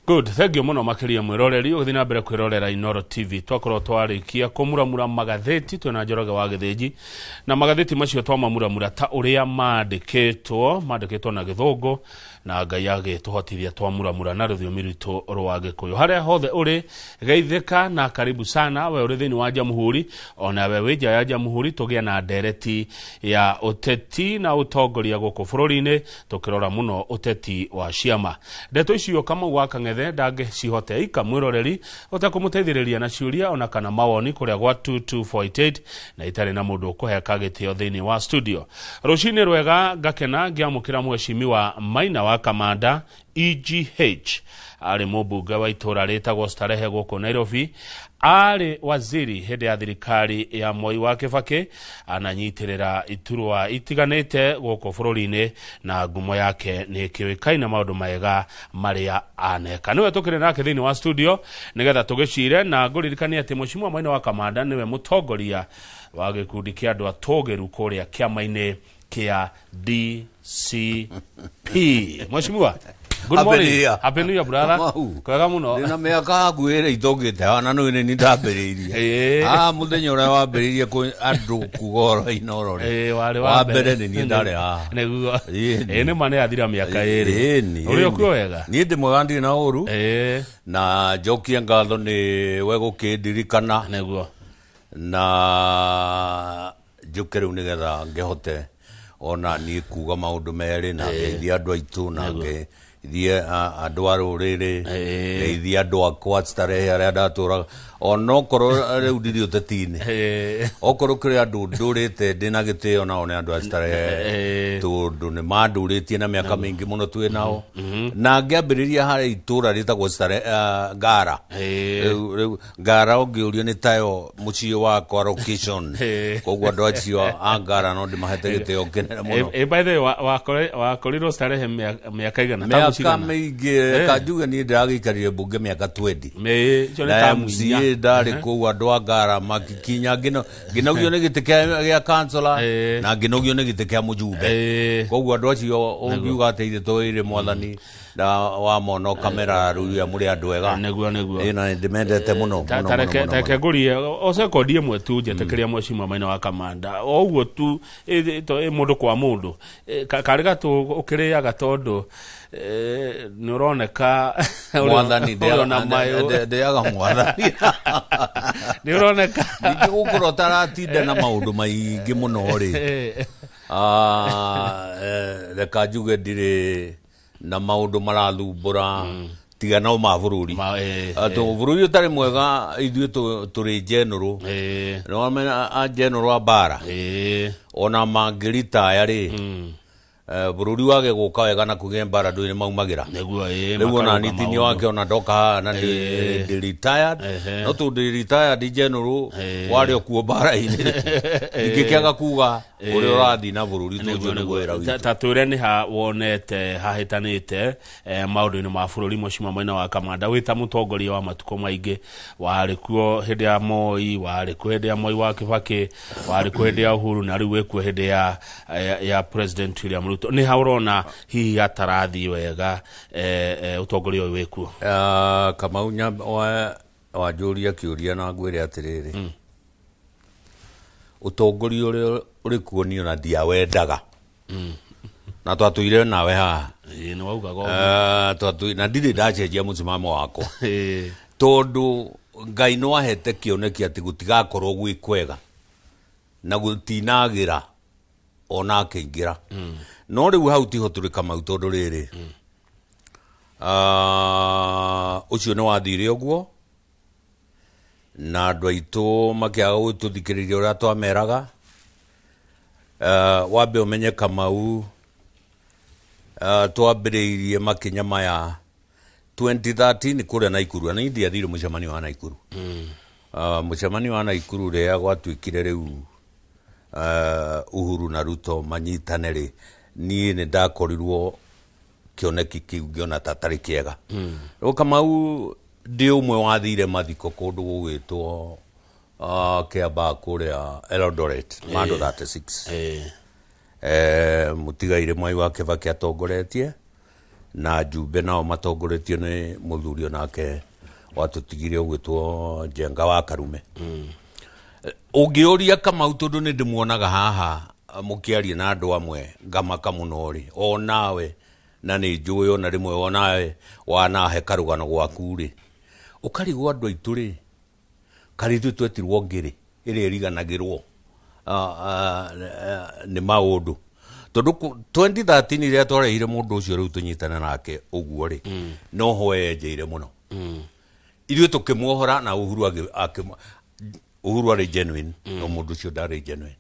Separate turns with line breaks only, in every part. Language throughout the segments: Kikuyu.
Good, thank you muno makiria mwiroreri ugithi na mbere kwirorera Inoro TV. Twakorwo twarikia kumuramura magatheti twina Njoroge wa Githinji, na magatheti macio twamamuramura ta uria mandikitwo, mandikitwo na githungu, na Ngai agituhotithia twamuramura na ruthiomi rwitu rwa Gikuyu. Haria hothe uri geithika na karibu sana we uri thiini wa Jamhuri, ona we wi nja ya Jamhuri, tugia na ndereti ya uteti na utongoria guku bururi-ini, tukirora muno uteti wa ciama. Ndeto icio Kamau wa Kang'ethe ndangĩcihote ika mwiroreri ũtekũmũteithĩrĩria na ciũria ona kana mawoni kũrĩa gwa 22488, na itarĩ na mũndũ ũkũheka gĩtĩo thĩinĩ wa studio. Rũcinĩ rwega, ngakena ngĩamũkĩra mheshimiwa Maina wa Kamanda EGH, arĩ mũmbunge wa itũra rĩtagwo Starehe gũkũ Nairobi, arĩ waziri hĩndĩ ya thirikari ya Moi wa Kibaki, ananyitĩrĩra iturwa itiganĩte gũkũ bũrũri-inĩ, na ngumo yake nĩ ĩkĩũĩkaine maũndũ mega marĩa aneka. Nĩwe tũkĩrĩ nake thĩinĩ wa studio nĩgetha tũgĩcire, na ngũririkanie atĩ mheshimiwa Maina wa Kamanda nĩwe mũtongoria wa gĩkundi kĩa andũ atũgĩru kũrĩa kĩama-inĩ kĩa DCP. Mheshimiwa, good
Happy
morning.
New Year.
Happy New Year, brother.
Kamau.
Kwega muno.
Ndĩna mĩaka hakuhĩ ĩrĩa itokĩte haha na nĩ nĩ ndambĩrĩirie. Mũthenya ũrĩa wambĩrĩirie andũ kuga ũhoro Inooro rĩ.
Warĩ
wa mbere nĩ niĩ ndarĩ haha.
Nĩguo.
Ĩĩ.
Nĩ ma nĩ athira mĩaka 2.
Ĩĩ,
Ũrĩ
ĩĩ.
ũkuo wega?
Niĩ ndĩ mwega, ndirĩ na ũru. Na njokie ngatho nĩ we gũkĩndirikana.
Nĩguo.
Na njũke rĩu nĩgetha ngĩhote ona niĩ kuga maũndũ merĩ, na ngeithie andũ aitũ, na ngeithie andũ a rũrĩrĩ, ngeithie andũ akwa Starehe arĩa ndatũraga, onokorwo rĩu ndirĩ ũteti-inĩ. Okorwo kũrĩ andũ ndũrĩte ndĩna gĩtĩo nao nĩ andũ a Starehe, tondũ nĩ mandũrĩtie na mĩaka mĩingĩ mũno twĩ nao, na ngĩambĩrĩria harĩa itũra rĩtagwo Starehe, Ngara. Rĩu Ngara ũngĩũrio nĩ tayo mũciĩ wakwa location. Koguo andũ acio a Ngara no ndĩmahete gĩtĩo kĩnene mũno.
By the way, wakorirwo Starehe mĩaka igana?
Mĩaka
cigana?
Mĩingĩ, kanjuge niĩ ndĩragĩikarire mbunge mĩaka 20.
Icio nĩ
na
tamu inya.
MCA ndarĩ kũu, andũ a Ngara makikinya ngĩnogio nĩ gĩtĩ gĩa kansela, na ngĩnogio nĩ gĩtĩ kĩa mũjumbe. Koguo andũ acio ũngiuga atĩ ithe tũĩrĩ mwathani na wamona ũkamera rĩu mũrĩ andũ ega.
Nĩguo.
Ĩ, na nĩndĩmendete mũno mũno,
Ta
mũno, mũno,
reke
mũno.
ngũrie o sekondi ĩmwe tu njetĩkĩria mheshimiwa Maina wa Kamanda, o ũguo tu ĩ mũndũ kwa mũndũ. Karĩ gatũ ũkĩrĩaga, tondũ nĩ ũroneka
Mwathani
ũrĩ ona mayũ.
Ndĩaga mwathani.
Nĩ ũroneka.
Ningĩ gũkorwo ũtaratinda na maũndũ maingĩ mũno rĩ, reka njuge ndirĩ na maũndũ marathumbũra tiga no ma bũrũri. Atĩ bũrũri ũtarĩ mwega, ithuĩ tũrĩ general. Nĩwamenya a general a mbara ona mangĩritaya rĩ, bũrũri wage gũka wega na kũgĩe mbara, ndũĩ nĩ maumagĩra.
Nĩguo ĩ.
Rĩu ona
Makarũga
nitini
maũndũ.
wake ona ndoka haha na ndĩ retired, no tondũ ndĩ retired general warĩ o kuo mbara-inĩ, ndingĩkĩaga kuga ũrĩa ũrathiĩ na bũrũri, tondũ ũcio nĩguo wĩra witũ.
Ta twĩre nĩ ha wonete hahĩtanĩte maũndũ-inĩ ma bũrũri, mheshimiwa Maina wa Kamanda, wĩ ta mũtongoria wa matukũ maingĩ, warĩ kuo hĩndĩ ya Moi, warĩ kuo hĩndĩ ya Moi wa Kibaki, warĩ kuo hĩndĩ ya Uhuru, na rĩu wĩ kuo hĩndĩ ya President William Ruto. Nĩ ha ũrona hihi hatarathiĩ wega ũtongoria ũyũ wĩ kuo?
Kamau, wanjũria kĩũria na ngwĩre atĩrĩrĩ, ũtongoria ũrĩa ũrĩ kuo niĩ ona ndiawendaga, na twatũire nawe haha.
Ĩ, nĩ waugaga ũguo.
Na ndirĩ ndacenjia mũsimamo wakwa, tondũ Ngai no ahete kĩoneki atĩ gũtigakorwo gwĩ kwega na gũtinagĩra ona akĩingĩra, no rĩu hau tiho tũrĩ, Kamau, tondũ rĩrĩ, ũcio nĩ wathire ũguo na andũ aitũ makĩaga gũtũthikĩrĩria ũrĩa twameraga. Wambe ũmenye, Kamau, twambĩrĩirie makinya maya 2013 kũrĩa Naikuru, na niĩ ndiathire mũcemanio wa Naikuru. Mũcemanio wa Naikuru rĩrĩa gwatuĩkire rĩu Uhuru na Ruto manyitane rĩ, niĩ nĩ ndakorirwo kĩoneki kĩu ngĩona ta tarĩ kĩega. Rĩu Kamau, ndĩ ũmwe wathire mathiko kũndũ gũgwĩtwo Kĩambaa kũrĩa Eldoret, Mando 36. Mũtigairĩ Mwai wa Kibaki atongoretie Na njumbe nao matongoretio nĩ mũthuri onake watũtigire ũgwĩtwo Njenga wa Karume. Ũngĩũria Kamau, tondũ nĩ ndĩmuonaga haha mũkĩaria na andũ amwe ngamaka mũno rĩ, o nawe na nĩ njũĩ ona rĩmwe o nawe wanahe karũgano gwaku rĩ, ũkarigwo andũ aitũ rĩ, karĩ ithuĩ twetirwo ngĩrĩ ĩrĩa ĩriganagĩrwo nĩ maũndũ, tondũ 2013 rĩrĩa twarehire mũndũ ũcio rĩu tũnyitane nake ũguo rĩ, no ho enjeire mũno. Ithuĩ tũkĩmuohora na Uhuru Uhuru arĩ genuine, no mũndũ ũcio ndarĩ genuine,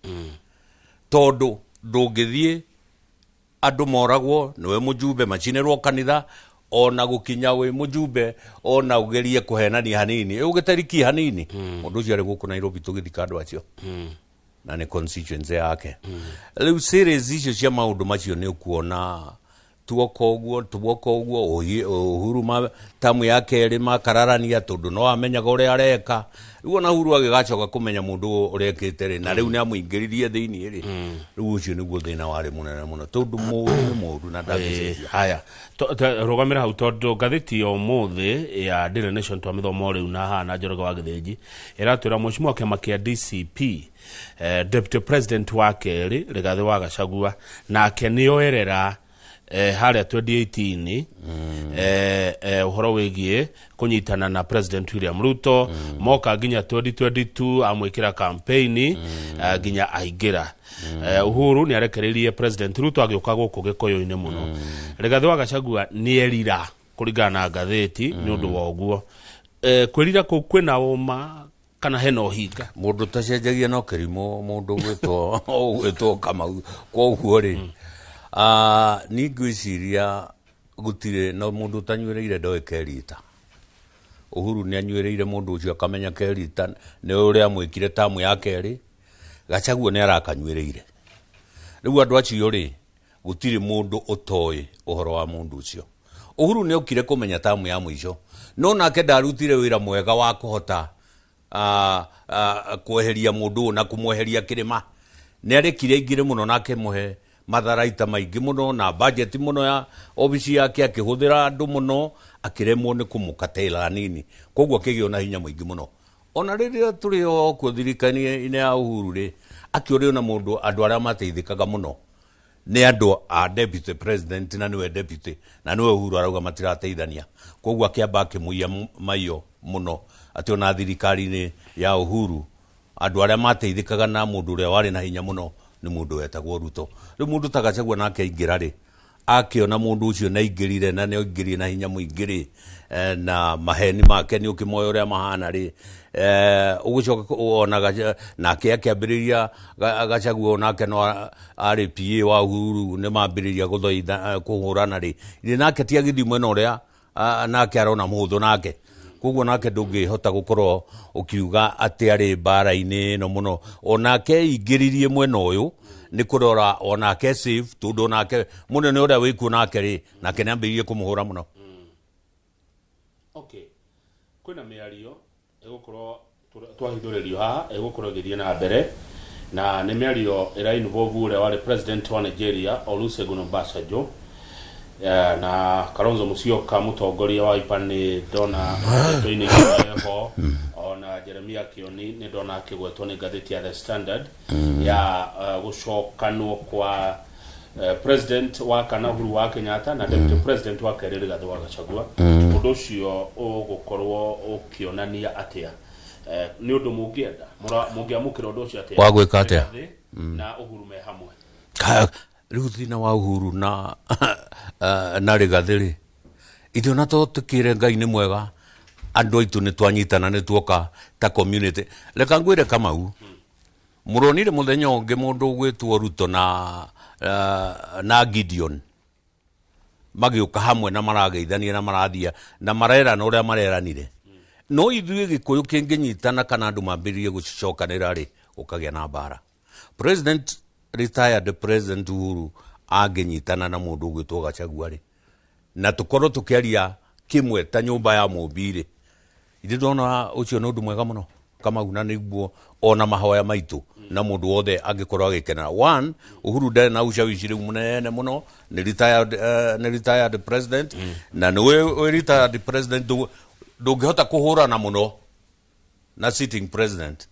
tondũ ndũngĩthiĩ andũ moragwo nĩwe mũjumbe macinĩrwo kanitha, ona gũkinya wĩ mũjumbe ona ũgerie kũhenania hanini ũgĩtariki hanini. Mũndũ ũcio arĩ gũkũ Nairobi tũgĩthika andũ acio na nĩ constituency yake. Rĩu series icio cia maũndũ macio nĩ ũkuona tuoka ũguo tuoka ũguo. Uhuru ma tamu ya kerĩ makararania tondũ no amenyaga ũrĩa areka. Rĩu ona Uhuru agĩgacoka kũmenya mũndũ ũrĩa ekĩte rĩ, na rĩu nĩ amũingĩririe thĩiniĩ rĩ, rĩu ũcio nĩguo thĩna warĩ mũnene mũno, tondũ mũũru nĩ mũũru na ndangĩcenjia.
Haya, rũgamĩra hau, tondũ ngathĩti ya ũmũthĩ ya Daily Nation twamĩthoma o rĩu na haha na Njoroge wa Gĩthĩnji ĩratwĩra mheshimiwa kĩama kĩa DCP, deputy president wa kerĩ Rigathĩ wa Gachagua nake nĩoerera harĩa 2018 ũhoro wĩgiĩ kũnyitana na President William Ruto. Moka nginya 2022 amwĩkĩra campaign nginya aingĩra. Uhuru nĩ arekereirie President Ruto agĩũka gũkũ Gĩkũyũ-inĩ mũno. Rigathĩ wa Gachagua nĩ erira kũringana na ngathĩti nĩ ũndũ wa ũguo. Kwĩrira kũu kwĩna ũma kana hena ũhinga?
Mũndũ tacenjagia no kĩrimũ, mũndũ ũgwĩtwo Kamau. Koguo rĩ, niĩ ngwĩciria gũtirĩ no mũndũ ũtanyuĩrĩire ndoĩ kerita. Uhuru nĩ anyuĩrĩire mũndũ ũcio akamenya kerita nĩ ũrĩa amwĩkire tamu ya kerĩ. Gachagua nĩ arakanyuĩrĩire. Rĩu andũ acio rĩ, gũtirĩ mũndũ ũtoĩ ũhoro wa mũndũ ũcio. Uhuru nĩ okire kũmenya tamu ya mũico, no nake ndarutire wĩra mwega wa kũhota kweheria mũndũ ũyũ na kũmweheria kĩrĩma. Nĩ arekire aingĩre mũno na akĩmũhe matharaita maingĩ mũno na budget mũno ya obici yake, akĩhũthĩra andũ mũno, akĩremwo nĩ kũmũkatĩra hanini, koguo akĩgĩa na hinya mũingĩ mũno. Ona rĩrĩa tũrĩ o kuo thirikari-inĩ ya Uhuru rĩ, akĩũrĩ ona mũndũ andũ arĩa mateithĩkaga mũno nĩ andũ a deputy president, na nĩwe deputy na nĩwe Uhuru arauga matirateithania, koguo akĩamba akĩmũiya maiyo mũno atĩ ona thirikari-inĩ ya Uhuru andũ arĩa mateithĩkaga na mũndũ ũrĩa warĩ na hinya mũno nĩ mũndũ wetagwo Ruto. Rĩu mũndũ ta Gachagua nake aingĩra rĩ, akĩona mũndũ ũcio nĩ aingĩrire na nĩ aingĩrire na hinya mũingĩ rĩ, na maheni make nĩ ũkĩmoĩ ũrĩa mahana rĩ, ũgũcoka ona nake akĩambĩrĩria Gachagua onake no arĩ PA wa Uhuru, nĩ mambĩrĩria gũthaitha kũhũrana rĩ, rĩ nake ti agĩthiĩ mwena ũrĩa nake arona mũhũthũ nake, koguo nake ndũngĩhota gũkorwo ũkiuga atĩ arĩ mbara-inĩ ĩno mũno. Onake ingĩririe mwena ũyũ nĩ kũrora onake safe, tondũ onake mũnene ũrĩa wĩkuo nake rĩ, nake nĩ ambĩrĩirie kũmũhũra mũno.
Okay, kwĩna mĩario ĩgũkorwo twahithũrĩrio haha ĩgũkorwo ĩgĩthiĩ na mbere, na nĩ mĩario ĩra involve ũrĩa warĩ president wa Nigeria Olusegun Obasanjo na Kalonzo Musyoka, mũtongoria wa Wiper, nĩ ndona ndeto-inĩ icio ona Jeremia Kioni nĩ ndona akĩgwetwo nĩ ngathĩti ya The Standard ya gũcokanwo kwa president wa kana Uhuru wa Kenyatta na deputy president wa kerĩ Rigathĩ wa Gachagua. Ũndũ ũcio ũgũkorwo ũkĩonania atĩa? Nĩ ũndũ mũngĩenda mũngĩamũkĩra ũndũ ũcio atĩa?
Wa gwĩka atĩa?
Rigathĩ na Uhuru me hamwe.
Rĩu thĩna wa Uhuru na Rigathĩ rĩ, ithuĩ ona to tũkĩre Ngai nĩ mwega, andũ aitũ nĩ twanyitana, nĩ tuoka ta community. Reka ngwĩre Kamau, mũronire mũthenya ũngĩ mũndũ ũgwĩtwo Ruto na Gideon magĩũka hamwe na marageithania na marathia na marerana ũrĩa mareranire, no ithuĩ Gĩkũyũ kĩngĩnyitana kana andũ mambĩrĩrie gũcokanĩra rĩ, gũkagĩa na mbara. President, retired President Uhuru angĩnyitana na mũndũ ũgwĩtwo Gachagua rĩ, na tũkorwo tũkĩaria kĩmwe ta nyũmba ya mũmbi rĩ, ithe ndona ũcio nĩ ũndũ mwega mũno. Kamau na nĩguo ona mahoya maitũ na mũndũ wothe angĩkorwo agĩkenera. One, Uhuru ndarĩ na ushawishi rĩu mũnene mũno, nĩ retired, nĩ retired president, na nĩ wĩ retired president ndũngĩhota kũhũrana mũno na sitting president,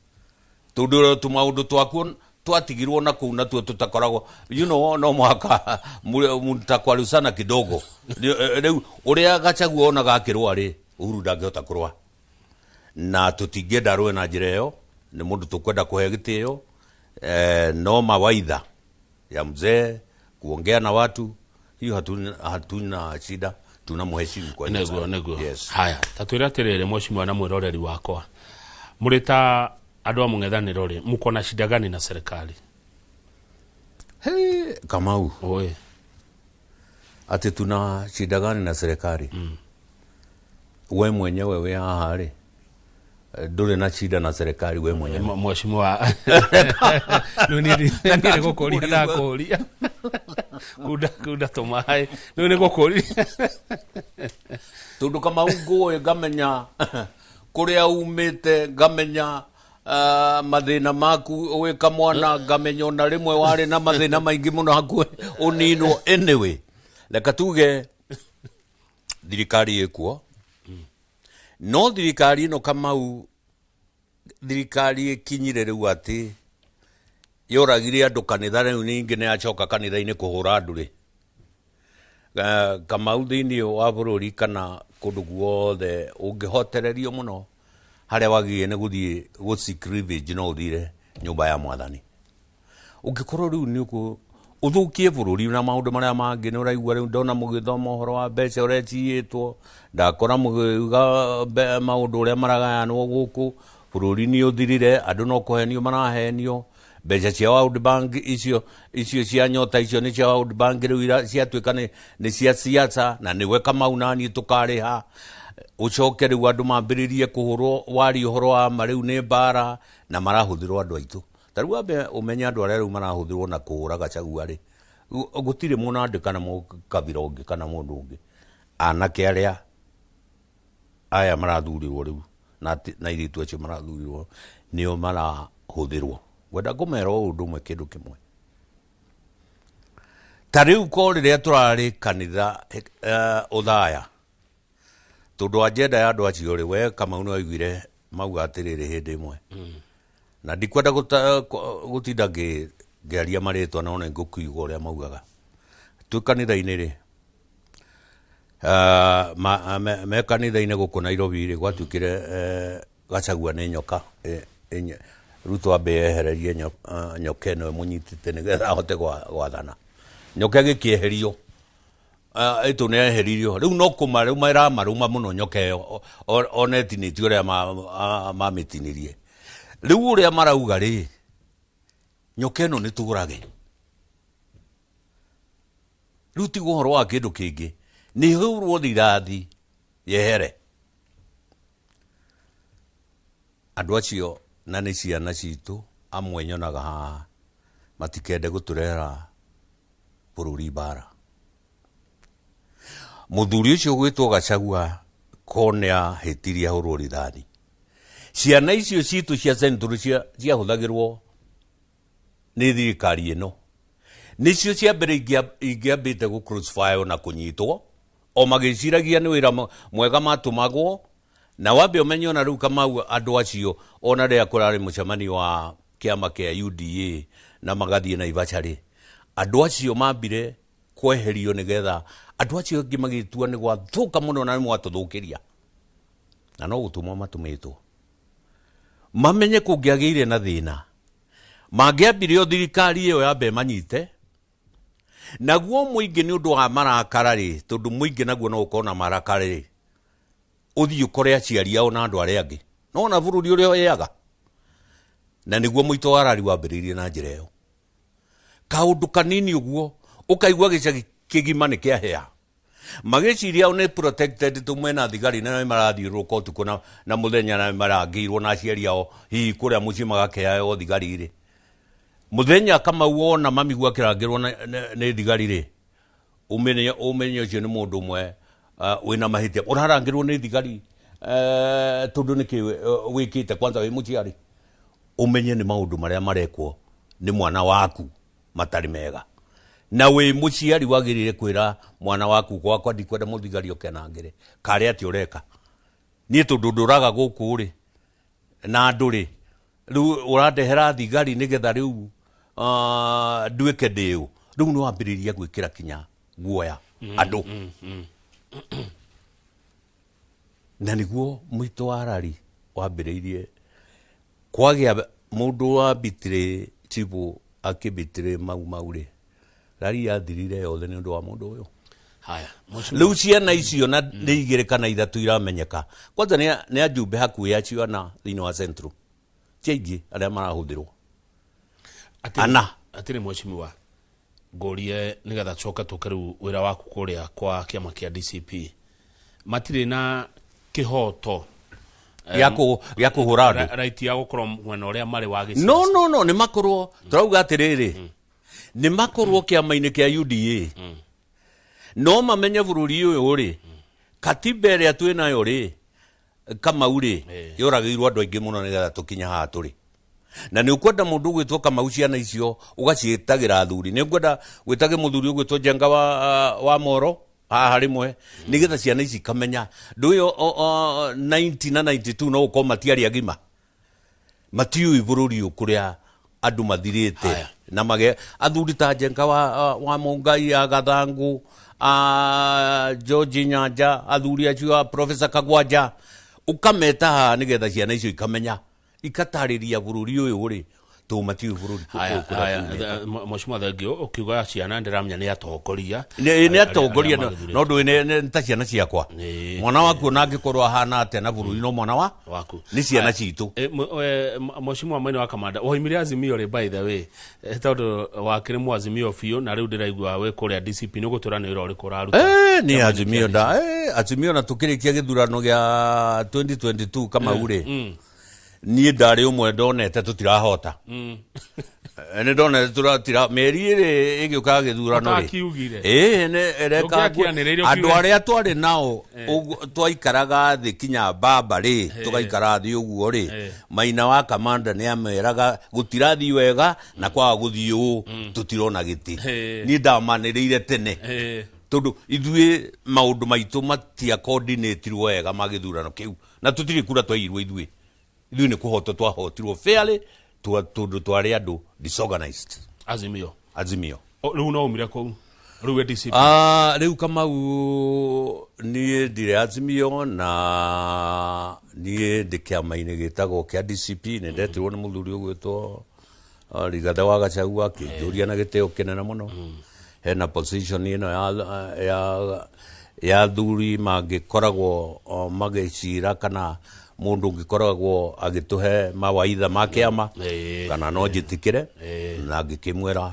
tondũ tũmaũndũ twakuo twatigirwo na kũu natuo tũtakoragwo, no mũhaka mtakwarusana kidogo. Rĩu ũrĩa Gachagua onaga akĩrũa rĩ, Uhuru ndangĩhota kũrũa, na tũtingĩenda arũe na njĩra ĩyo. Nĩ mũndũ tũkwenda kũhe gĩtĩo, no mawaidha ya mzee kuongea na watu hiyo hatuna shida, tunamheshimu kwa hiyo
Nĩguo.
sana.
Nĩguo.
Yes.
Haya, ta twĩre atĩrĩrĩ, mheshimiwa na mwĩroreri wakwa, mũrĩ ta andũ a mũng'ethanĩro rĩ, mko na shida gani na serikali?
Hey, Kamau.
Oi.
Ati tuna shida gani na serikali? We mwenyewe we haha rĩ, ndũrĩ na shida na serikali we mwenyewe?
Mheshimiwa, rĩu niĩ nĩ gũkũria ndakũria kunda kunda tũmaĩ, rĩu nĩ gũkũria.
Tondũ Kamau ngũĩ ngamenya kũrĩa umĩte, ngamenya mathĩna maku wĩ kamwana, ngamenya ona rĩmwe warĩ na mathĩna maingĩ mũno hakuhĩ ũninwo. Anyway, reka tuge thirikari ĩkuo, no thirikari ĩno, Kamau, thirikari ĩkinyire rĩu atĩ yoragire andũ kanitha, rĩu ningĩ nĩ yacoka kanitha-inĩ kũhũra andũ rĩ. Kamau, thĩinĩ wa bũrũri kana kũndũ guothe ũngĩhotererio mũno harĩa wagĩrĩire nĩ gũthiĩ gũ seek refuge, no ũthire nyũmba ya mwathani. Ũngĩkorwo rĩu nĩ ũkũ ũthũkie bũrũri na maũndũ marĩa mangĩ, nĩ ũraigua rĩu ndona mũgĩthoma ũhoro wa mbeca ũrĩa ciiyĩtwo, ndakora mũgĩuga maũndũ ũrĩa maragayanwo gũkũ bũrũri nĩ ũthirire, andũ no kũhenio marahenio. Mbeca cia World Bank icio cia nyota, icio nĩ cia World Bank, rĩu ciatuĩka nĩ cia siasa, na nĩwe Kamau naniĩ tũkarĩha. Ũcoke rĩu andũ mambĩrĩrie kũhũrwo waria ũhoro wa ma, rĩu nĩ mbara na marahũthĩrwo andũ aitũ. Ta rĩu wambe ũmenye andũ arĩa rĩu marahũthĩrwo na kũhũra Gachagua rĩ, gũtirĩ mũnandĩ kana mũkabira ũngĩ kana mũndũ ũngĩ, anake arĩa aya marathurirwo rĩu na airĩtu acio marathurirwo nĩo marahũthĩrwo. Ngwenda kũmera o ũndũ ũmwe, kĩndũ kĩmwe. Ta rĩu ko rĩrĩa tũrarĩ kanitha, ũthaya, tondũ agenda ya andũ acio rĩ, we Kamau nĩ waiguire mauga atĩrĩrĩ hĩndĩ ĩmwe, na ndikwenda gũtinda ngĩaria marĩtwa, no nĩ ngũkiuga ũrĩa maugaga twĩ kanitha-inĩ rĩ. Me kanitha-inĩ gũkũ Nairobi rĩ, gwatuĩkire Gachagua nĩ nyoka. Ruto ambe ehererie nyoka ĩno ĩmũnyitĩte nĩgetha ahote gwathana. Nyoka ĩgĩkĩeherio, ĩtũ nĩ eheririo, rĩu no kũmarũma ĩramarũma mũno nyoka ĩyo, ona ĩtinĩtio ũrĩa mamĩtinirie. Rĩu ũrĩa marauga rĩ, nyoka ĩno nĩ tũrage. Rĩu tiga ũhoro wa kĩndũ kĩngĩ, nĩ hũrwo rithathi yehere. Andũ acio na nĩ ciana citũ amwe nyonaga haha, matikende gũtũrehera bũrũri mbara. Mũthuri ũcio gwĩtwo Gachagua ko nĩ ahĩtirie, ahũrwo rithathi. Ciana icio citũ cia Central ciahũthagĩrwo nĩ thirikari ĩno nĩcio cia mbere ingĩambĩte gũ crossfire na kũnyitwo, o magĩciragia nĩ wĩra mwega matũmagwo. Na wambe ũmenye ona rĩu, Kamau, andũ acio ona rĩrĩa kũrarĩ mũcemanio wa kĩama kĩa UDA na magathiĩ Naivasha rĩ, andũ acio mambire kweherio nĩgetha andũ acio angĩ magĩtua nĩ gwathũka mũno na nĩ mwatũthũkĩria, na no gũtũmwo matũmĩtwo mamenye kũngĩagĩire na thĩna mangĩambire o thirikari ĩyo yambe manyite naguo mũingĩ nĩ ũndũ wa marakara rĩ, tondũ mũingĩ naguo no ũkorwo na marakara rĩ, ũthiĩ ũkore aciari ao na andũ arĩa angĩ no na bũrũri ũrĩa ũheaga, na nĩguo mũito wa rari wambĩrĩirie na njĩra ĩyo. Kaũndũ kanini ũguo ũkaigua gĩcagi kĩgima nĩ kĩahĩa, magĩciria o nĩ protected tu, mena thigari na nĩ marathiũrũrũka ũtukũ na mũthenya na marangĩirwo na aciari ao hihi kũrĩa mũciĩ magakĩheo thigari rĩ. Mũthenya Kamau wona mami akĩrangĩrwo nĩ thigari rĩ, ũmenye ũmenye ũcio nĩ mũndũ ũmwe wĩna mahĩtia ũrarangĩrwo nĩ thigari. Tondu niki wikite kwanza wi muciari umenye ni maundu maria marekwo ni mwana waku matari mega na wi muciari wagirire kwira mwana waku gwakwa ndikwenda muthigari okenangire kare ati ureka nie tondu nduraga guku ri na andu ri riu urandehera thigari nigetha riu nduike ndiu riu ni wambiriria gwikira kinya guoya andu. Na niguo mwito wa rari wambiriirie kwagia mundu wa bitire chibu akibitire mau maure rari yathirire yothe ni undu wa mundu uyu.
Haya,
riu ciana icio na ni igiri kana ithatu iramenyeka kwanza ni ajumbe hakuhi acio ana thiini wa Central ti aingĩ arĩa marahũthĩrwo ana
atiri mheshimiwa ngũrie nigetha coke tũke rĩu wĩra waku kũrĩa kwa kĩama kĩa DCP matirĩ na kĩhoto
gĩa kũhũra andũ
right ya gũkorwo mwena ũrĩa marĩ wa gĩciaca.
No nĩ makorwo tũrauga atĩrĩrĩ nĩ makorwo kĩama-inĩ kĩa UDA no mamenye bũrũri ũyũ rĩ katiba ĩrĩa twĩ nayo rĩ Kamau rĩ yũragĩirwo andũ aingĩ mũno nĩgetha tũkinye haha tũrĩ na nĩ ũkwenda mũndũ ũgwĩtwo Kamau ciana icio ũgaciĩtagĩra athuri nĩ ũkwenda gwĩtage mũthuri ũgwĩtwo Njenga wa Moro haha rĩmwe nĩgetha ciana ici ikamenya ndũĩ 90 na 92 no ũkorwo matiarĩ agima matiũĩ bũrũri ũyũ kũrĩa andũ mathirĩte na mage athuri ta Njenga wa Mũngai a Gathangu a George Nyanja athuri acio a Professor Kagwanja ukameta haha nĩgetha ciana icio ikamenya ikatarĩria bũrũri ũyũ rĩ tũ matiũĩ bũrũri.
Mheshimiwa thengio ukiuga ciana ndĩramenya nĩ atongoria
nĩ atongoria no ndũĩ nĩ ta ciana ciakwa mwana waku ona angĩkorwo ahana atĩa na bũrũri no mwana
waku
nĩ ciana citũ.
Mheshimiwa Maina wa Kamanda woimire Azimio rĩ by the way tondũ wakĩrĩ Mũazimio biũ na rĩu ndĩraigua wĩ kũrĩa DCP nĩ ũgũtwĩra nĩ wĩra ũrĩkũ ũraruta.
Nĩ Azimio nda Azimio na tũkĩrĩkia gĩthurano gĩa 2022 Kamau rĩ niĩ ndarĩ ũmwe ndonete tũtirahota nĩ ndonete tũratira mĩeri ĩrĩ ĩgĩũka gĩthurano rĩ andũ arĩa twarĩ nao twaikaraga thĩ kinya baba rĩ tũgaikara thĩ ũguo rĩ Maina wa Kamanda nĩ ameraga gũtirathiĩ wega na kwaga gũthiĩ ũũ tũtirona gĩtĩ niĩ ndamanĩrĩire tene tondu ithuĩ maũndũ maitũ matiakoordinatirwo wega ma gĩthurano kĩu na tũtirĩ kura twairwo ithuĩ ithuĩ nĩ kũhotwo twahotirwo fairly tondu twarĩ andũ disorganized.
Azimio
Azimio
rĩu no umire kũu rĩu wĩ DCP?
Rĩu Kamau niĩ ndirĩ Azimio na niĩ ndĩ kĩama-inĩ gĩtagwo kĩa DCP nĩ ndetirwo nĩ mũthuri ũgwĩtwo Rigathĩ wa Gachagua akĩnjũria na gĩtĩo kĩnene mũno hena position ĩno ya athuri mangĩkoragwo magĩcira kana mundu ũngĩkoragwo agĩtũhe mawaitha ma kĩama kana no njĩtĩkĩre na ngĩkĩmwĩra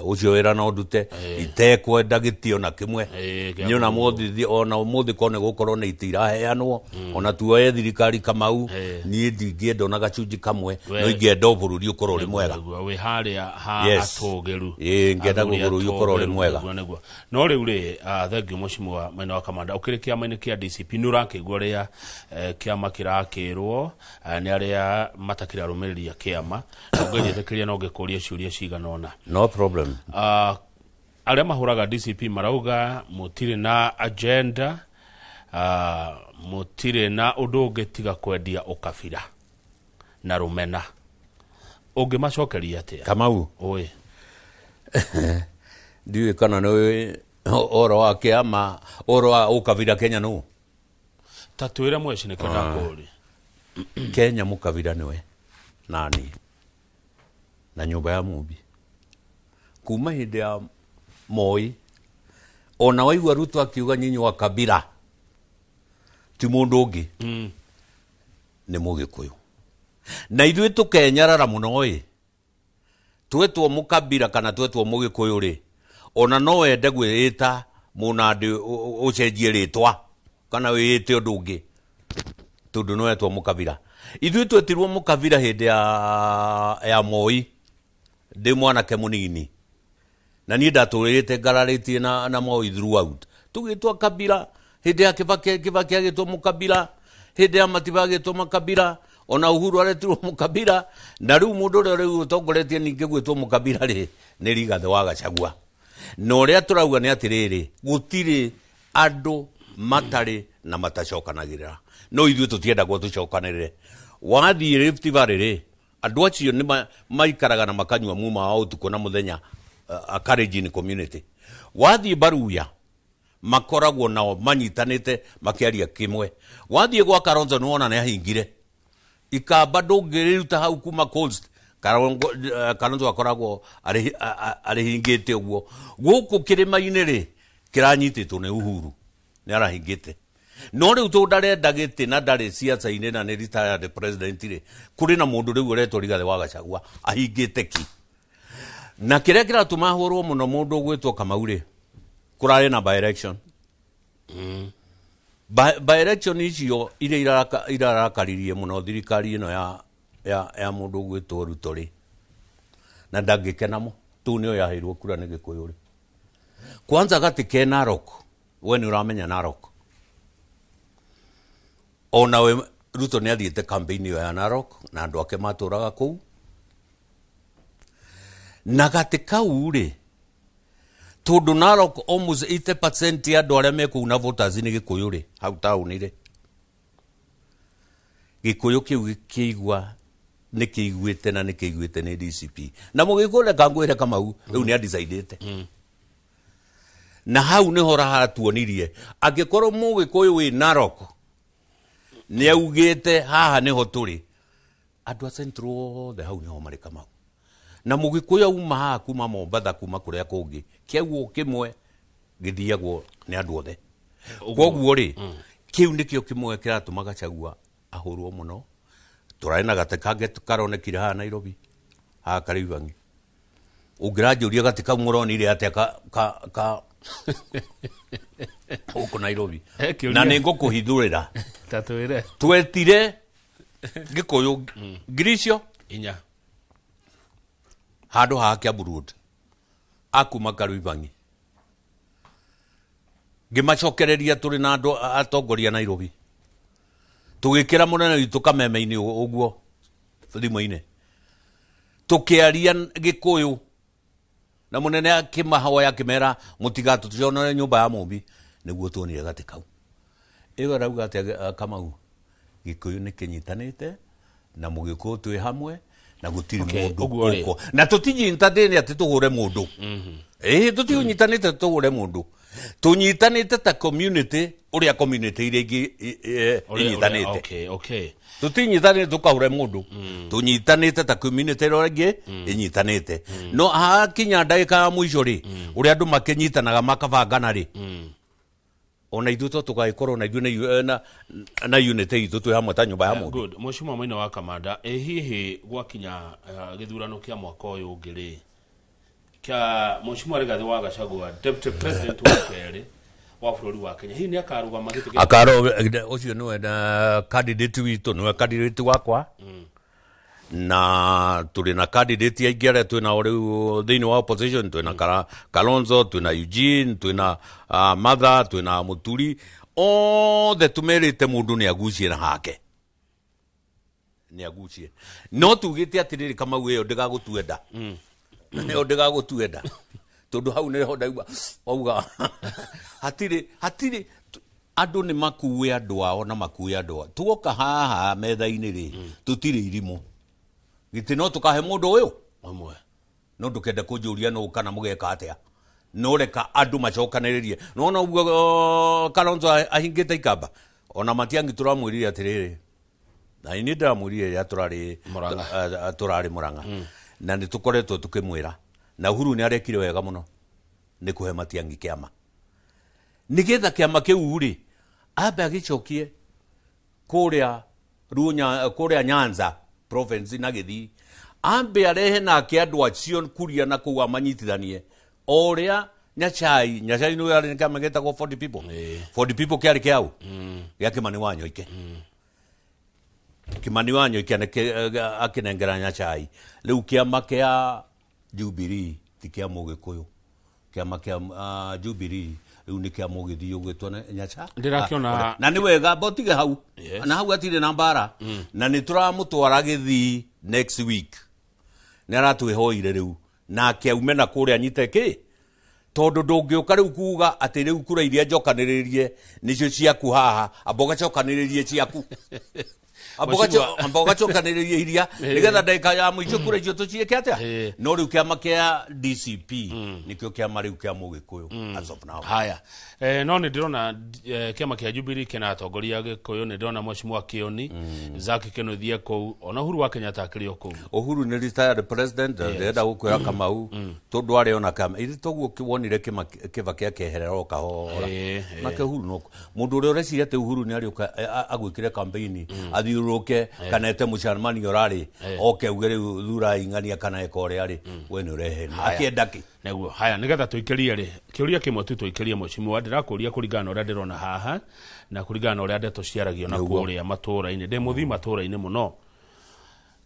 ũcio wĩra no ndute itekwenda gĩtĩo na kĩmwe niĩ ona mũthĩ ona ũmũthĩ korwo nĩ gũkorwo nĩ itĩ iraheanwo ona tuoye thirikari Kamau niĩ ndingĩenda ona gacunjĩ kamwe no ingĩenda o bũrũri ũkorwo ũrĩ mwega
wĩ harĩa ha atũgĩru
ngĩenda bũrũri ũkorwo ũrĩ mwega.
No rĩu rĩ thengio Mheshimiwa Maina wa Kamanda ũkĩrĩ kĩama-inĩ kĩa DCP nĩ ũrakĩigua ũrĩa kĩama kĩrakĩrwo nĩ arĩa matakĩrĩ arũmĩrĩri a kĩama na ũngĩnjĩtĩkĩria no ngĩkũrie ciũria cigana ũna.
No problem.
Arĩa mahũraga DCP marauga mũtirĩ na agenda mũtirĩ na ũndũ ũngĩ tiga kwendia ũkabira na rũmena ũngĩmacokeria atĩa?
Kamau
ũĩ
ndiũĩ kana nĩ ũhoro wa kĩama ũhoro wa ũkabira Kenya nũ
ta twĩre mweci nĩkĩo ndakũũria.
Kenya mũkabira nĩwe nani na nyũmba ya Mumbi kuma hĩndĩ ya Moi ona waigua Ruto akiuga nyinyi wa kabira ti mũndũ ũngĩ nĩ Mũgĩkũyũ na ithuĩ tũkenyarara mũno ĩ twetwo mũkabira kana twetwo Mũgĩkũyũ rĩ ona no wende gwĩĩta mũnandĩ ũcenjie rĩtwa kana wĩĩte ũndũ ũngĩ tondũ nĩ wetwo mũkabira. Ithuĩ twetirwo mũkabira hĩndĩ ya Moi ndĩ mwanake mũnini na niĩ ndatũrĩte ngararĩtie na Moi throughout tũgĩtwa kabira Hĩndĩ ya Kibaki, Kibaki agĩtwo mũkabira, hĩndĩ ya Matiba agĩtwo makabira, ona Uhuru aretirwo mũkabira, na rĩu mũndũ ũrĩa rĩu ũtongoretie ningĩ gwĩtwo mũkabira rĩ nĩ Rigathĩ wa Gachagua. Na ũrĩa tũrauga nĩ atĩrĩrĩ, gũtirĩ andũ matarĩ na matacokanagĩrĩra, no ithuĩ tũtiendagwo tũcokanĩrĩre. Wathiĩ Rift Valley rĩ, andũ acio nĩ maikaraga na makanyua muma wa ũtukũ na mũthenya, a Kalenjin community. Wathiĩ Baruya makoragwo nao manyitanĩte makĩaria kĩmwe. Wathiĩ gwa Kalonzo nĩ wona nĩ ahingire ikamba, ndũngĩrĩruta hau kuma coast. Kalonzo akoragwo arĩhingĩte ũguo. Gũkũ kĩrĩma-inĩ rĩ, kĩranyitĩtwo nĩ Uhuru, nĩ arahingĩte. No rĩu tondũ ndarenda gĩtĩ na ndarĩ ciaca-inĩ na nĩ retired president rĩ, kũrĩ na mũndũ rĩu ũretwo Rigathĩ wa Gachagua ahingĩte ki. Na kĩrĩa kĩratũma ahũrwo mũno mũndũ ũgwĩtwo Kamau rĩ, kũrarĩ na by election. By election icio iria irarakaririe mũno thirikari ĩno ya mũndũ ũgwĩtwo Ruto rĩ, na ndangĩkena tu nĩyo yaheirwo kura nĩ Gĩkũyũ rĩ. Kwanza gati ke Narok, we nĩ ũramenya Narok, onawe Ruto nĩ athiĩte campaign ĩyo ya Narok na andũ ake matũraga kũu. Na gatĩ kau rĩ, tondũ Narok almost 80% ya andũ arĩa me kũu na voters nĩ Gĩkũyũ rĩ, hau taũni rĩ, Gĩkũyũ kĩu gĩkĩigua nĩ kĩiguĩte na nĩ kĩiguĩte nĩ DCP. Na mũgĩkũyũ reka ngwĩre Kamau, rĩu nĩ adecidĩte. Na hau nĩho hatuonirie angĩkorwo mũgĩkũyũ wĩ Narok nĩ augĩte haha nĩho tũrĩ, andũ a Central othe hau nĩho marĩ Kamau. Na mũgĩkũyũ auma haha kuma Mombatha, kuma kũrĩa kũngĩ, kĩaguo kĩmwe gĩthiagwo nĩ andũ othe. Koguo rĩ, kĩu nĩkĩo kĩmwe kĩratũma Gachagua ahũrwo mũno. Tũrarĩ na gatĩ kangĩ karonekire haha Nairobi, haha Kariobangi. Ũngĩranjũria gatĩ kau mũronire atĩa ka gũkũ Nairobi, na nĩ ngũkũhithũrĩra.
Ta twĩre.
Twetire Gĩkũyũ ngiri icio
4
handũ haha Kiambu Road, akuma Kariobangi, ngĩmacokereria tũrĩ na andũ atongoria Nairobi, tũgĩkĩra mũnene witũ kameme-inĩ ũguo thimũ-inĩ, tũkĩaria Gĩkũyũ na mũnene akĩmahoya akĩmera mũtigatũconore nyũmba ya mũmbi, nĩguo tuonire gatĩ kau. Ĩyo arauga atĩa Kamau? Gĩkũyũ nĩ kĩnyitanĩte na mũgĩkũyũ twĩ hamwe na gũtirĩ mũndũ ũko na tũtinyitanĩte atĩ tũhũre mũndũ. Ĩĩ, tũtinyitanĩte tũhũre mũndũ, tũnyitanĩte ta community ũrĩa community iria ingĩ inyitanĩte. Tũtinyitanĩte tũkahũre mũndũ, tũnyitanĩte ta community ĩrĩa ĩngĩ ĩnyitanĩte. No hakinya ndagĩka ya mũico rĩ, ũrĩa andũ makĩnyitanaga makabangana rĩ, ona ithuĩ to tũgagĩkorwo na ithuĩ na unity itũ twĩ hamwe ta nyũmba ya mũndũ.
Good. Mheshimiwa Maina wa Kamanda, ĩ hihi gwakinya gĩthurano kĩa mwaka ũyũ ũngĩ rĩ, kĩa Mheshimiwa Rigathĩ wa Gachagua, deputy president wa kerĩ wa bũrũri wa Kenya, hihi nĩ akarũgama gĩtĩ gĩa
Akaro ũcio nĩwe na candidate witũ, nĩwe candidate wakwa, na tũrĩ na candidate aingĩ arĩa twĩ nao rĩu thĩinĩ wa opposition. Twĩ na Kalonzo, twĩ na Eugene, twĩ na Martha, twĩ na Mũturi, othe tũmerĩte mũndũ nĩ agucie na hake, nĩ agucie. No tugĩte atĩrĩrĩ Kamau, ĩyo ndĩgagũtue nda, ĩyo ndĩgagũtue nda, tondũ hau nĩho ndaigua wauga hatirĩ andũ nĩ makue andũ ao na makue andũ ao. Tuoka haha metha-inĩ rĩ, tũtirĩ irimũ, gĩtĩ no tũkahe mũndũ ũyũ
ũmwe.
No ndũkende kũnjũria no kana mũgeka atĩa, no reka andũ macokanĩrĩrie. Nona ũguo Kalonzo ahingĩte ikamba, ona Matiang'i tũramwĩrire atĩrĩrĩ, na niĩ ndĩramwĩrire rĩrĩa tũrarĩ
Murang'a.
Tũrarĩ Murang'a, na nĩ tũkoretwo tũkĩmwĩra, na Uhuru nĩ arekire wega mũno nĩ kũhe Matiang'i kĩama, nĩgetha kĩama kĩu rĩ ambe agĩcokie kũrĩa Runya, kũrĩa Nyanza province na Gĩthii, ambe arehe nake andũ acio kuria na kũu amanyitithanie o ũrĩa Nyachai nĩwe arĩ na kĩama gĩtagwo 40 people. 40 people kĩarĩ kĩau gĩa Kimani wa Nyoike. Kimani wa Nyoike akĩnengera Nyachai. Rĩu kĩama kĩa Jubilee ti kĩa Mũgĩkũyũ, kĩama kĩa Jubilee. Rĩu nĩ kĩama ũgĩthiĩ ũgĩtwo nyaca.
Ndĩrakĩona-
Na nĩ wega mbotige hau.
Yes.
Na hau hatirĩ na mbara. Na nĩ tũramũtwara Gĩthii next week. Nĩ aratwĩhoire rĩu nake aume na kũrĩa anyite kĩ, tondũ ndũngĩũka rĩu kuga atĩ rĩu kura iria njokanĩrĩrie nĩcio ciaku haha, amba ũgacokanĩrĩrie ciaku, amba ũgacokanĩrĩrie iria nĩgetha ndagĩka ya mũico kura icio tũciĩke atĩa. No rĩu kĩama kĩa DCP nĩkĩo kĩama rĩu kĩa Mũgĩkũyũ as of now.
Haya, no nĩ ndĩrona kĩama kĩa Jubilee kĩna atongoria Gĩkũyũ. Nĩ ndĩrona Mheshimiwa Kĩoni Zack Kĩnuthia kũu, ona Uhuru wa Kenyatta akĩrĩ o kũu.
Uhuru nĩ retired president. Ndĩrenda gũkwĩra Kamau, tondũ arĩ ona kama iri toguo wonire Kĩbaki akĩeherera o kahora. Nake Uhuru no mũndũ ũrĩa ũreciria atĩ Uhuru nĩ arĩũka agwĩkĩre campaign, athiũrũrũke kana ete mũcemanio ũrarĩ oke auge rĩu thurai ng'ania kana eka ũrĩa rĩ, we nĩ ũrehenia akĩenda kĩ.
Nĩguo. Haya, nĩgetha tũikĩrie rĩ, kĩũria kĩmwe tu tũikĩrie, mheshimiwa, ndĩrakũria kũringana na ũrĩa ndĩrona haha na kũringana na ũrĩa ndeto ciaragio na kũrĩa matũũra-inĩ. Ndĩ mũthii matũũra-inĩ mũno,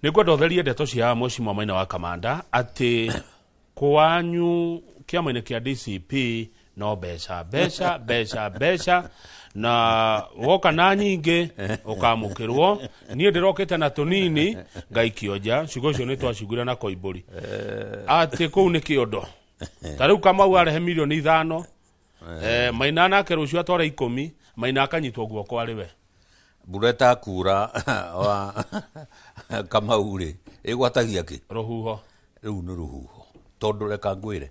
nĩ ngwenda ũtherie ndeto cia Mheshimiwa Maina wa Kamanda atĩ kwanyu kĩama-inĩ kĩa DCP no mbeca, mbeca, mbeca, mbeca, na woka na nyingĩ ũkamũkĩrwo. Niĩ ndĩrokĩte na tũnini ngaikio nja. Ciugo icio nĩ twaciguire na Koimbũri atĩ kũu nĩ kĩondo. Ta rĩu Kamau arehe 5 mirioni, Maina nake rũciũ atware 10, Maina akanyitwo guoko arĩ we.
Mbura ĩtakura wa Kamau rĩ, ĩgwatagia kĩ?
Rũhuho.
Rĩu nĩ rũhuho, tondũ reka ngwĩre,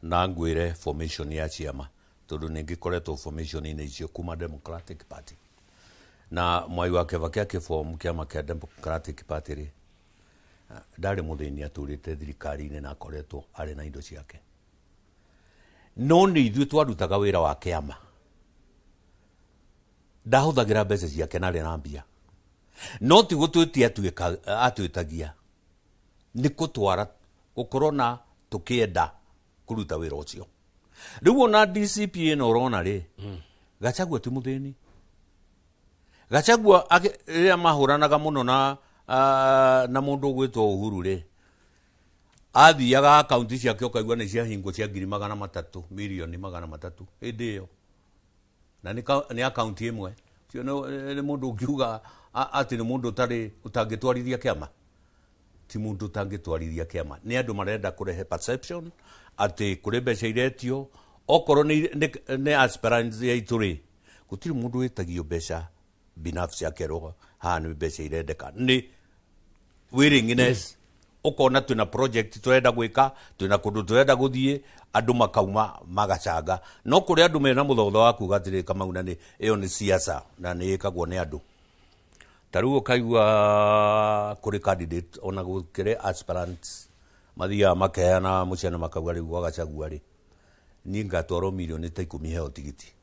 na ngwĩre formation ya ciama, tondũ nĩ ngĩkoretwo formation-inĩ icio kuma Democratic Party na Mwai wa Kĩbaki akĩform kĩama kĩa Democratic Party rĩ, ndarĩ mũthĩni, atũrĩte thirikari-inĩ na akoretwo arĩ na indo ciake, no nĩ ithuĩ twarutaga wĩra wa kĩama. Ndahũthagĩra mbeca ciake na arĩ na mbia, no ti gũtwĩtia atwĩtagia, nĩ kũtwara gũkorwo na tũkĩenda kũruta wĩra ũcio. Rĩu ona DCP ĩno ũrona rĩ, Gachagua ti mũthĩni. Gachagua rĩrĩa mahũranaga mũno na mũndũ ũgwĩtwo Uhuru rĩ, athiaga akaunti ciake ũkaigua nĩ ciahingwo cia 300,000, 300,000,000 hĩndĩ ĩyo, na nĩ akaunti ĩmwe. Ũcio nĩ mũndũ ũngiuga atĩ nĩ mũndũ ũtarĩ ũtangĩtwarithia kĩama? Ti mũndũ ũtangĩtwarithia kĩama. Nĩ andũ marenda kũrehe perception atĩ kũrĩ mbeca iretio. Okorwo nĩ aspirants aitũ rĩ, gũtirĩ mũndũ wĩtagio mbeca binafsi akerwo haha nĩ mbeca irendeka. Nĩ willingness, ũkona twĩna project tũrenda gwĩka, twĩna kũndũ tũrenda gũthiĩ, andũ makauma magacanga. No kũrĩ andũ mena mũthotho wa kuga atĩrĩ, Kamau, na nĩ ĩyo nĩ siasa na nĩ ĩkagwo nĩ andũ. Ta rĩu ũkaigua kũrĩ candidate ona gũkĩrĩ aspirants mathiaga makeana mũciana makauga rĩu gwa Gachagua rĩ, niĩ ngatwarwo 10 mirioni heo tigiti,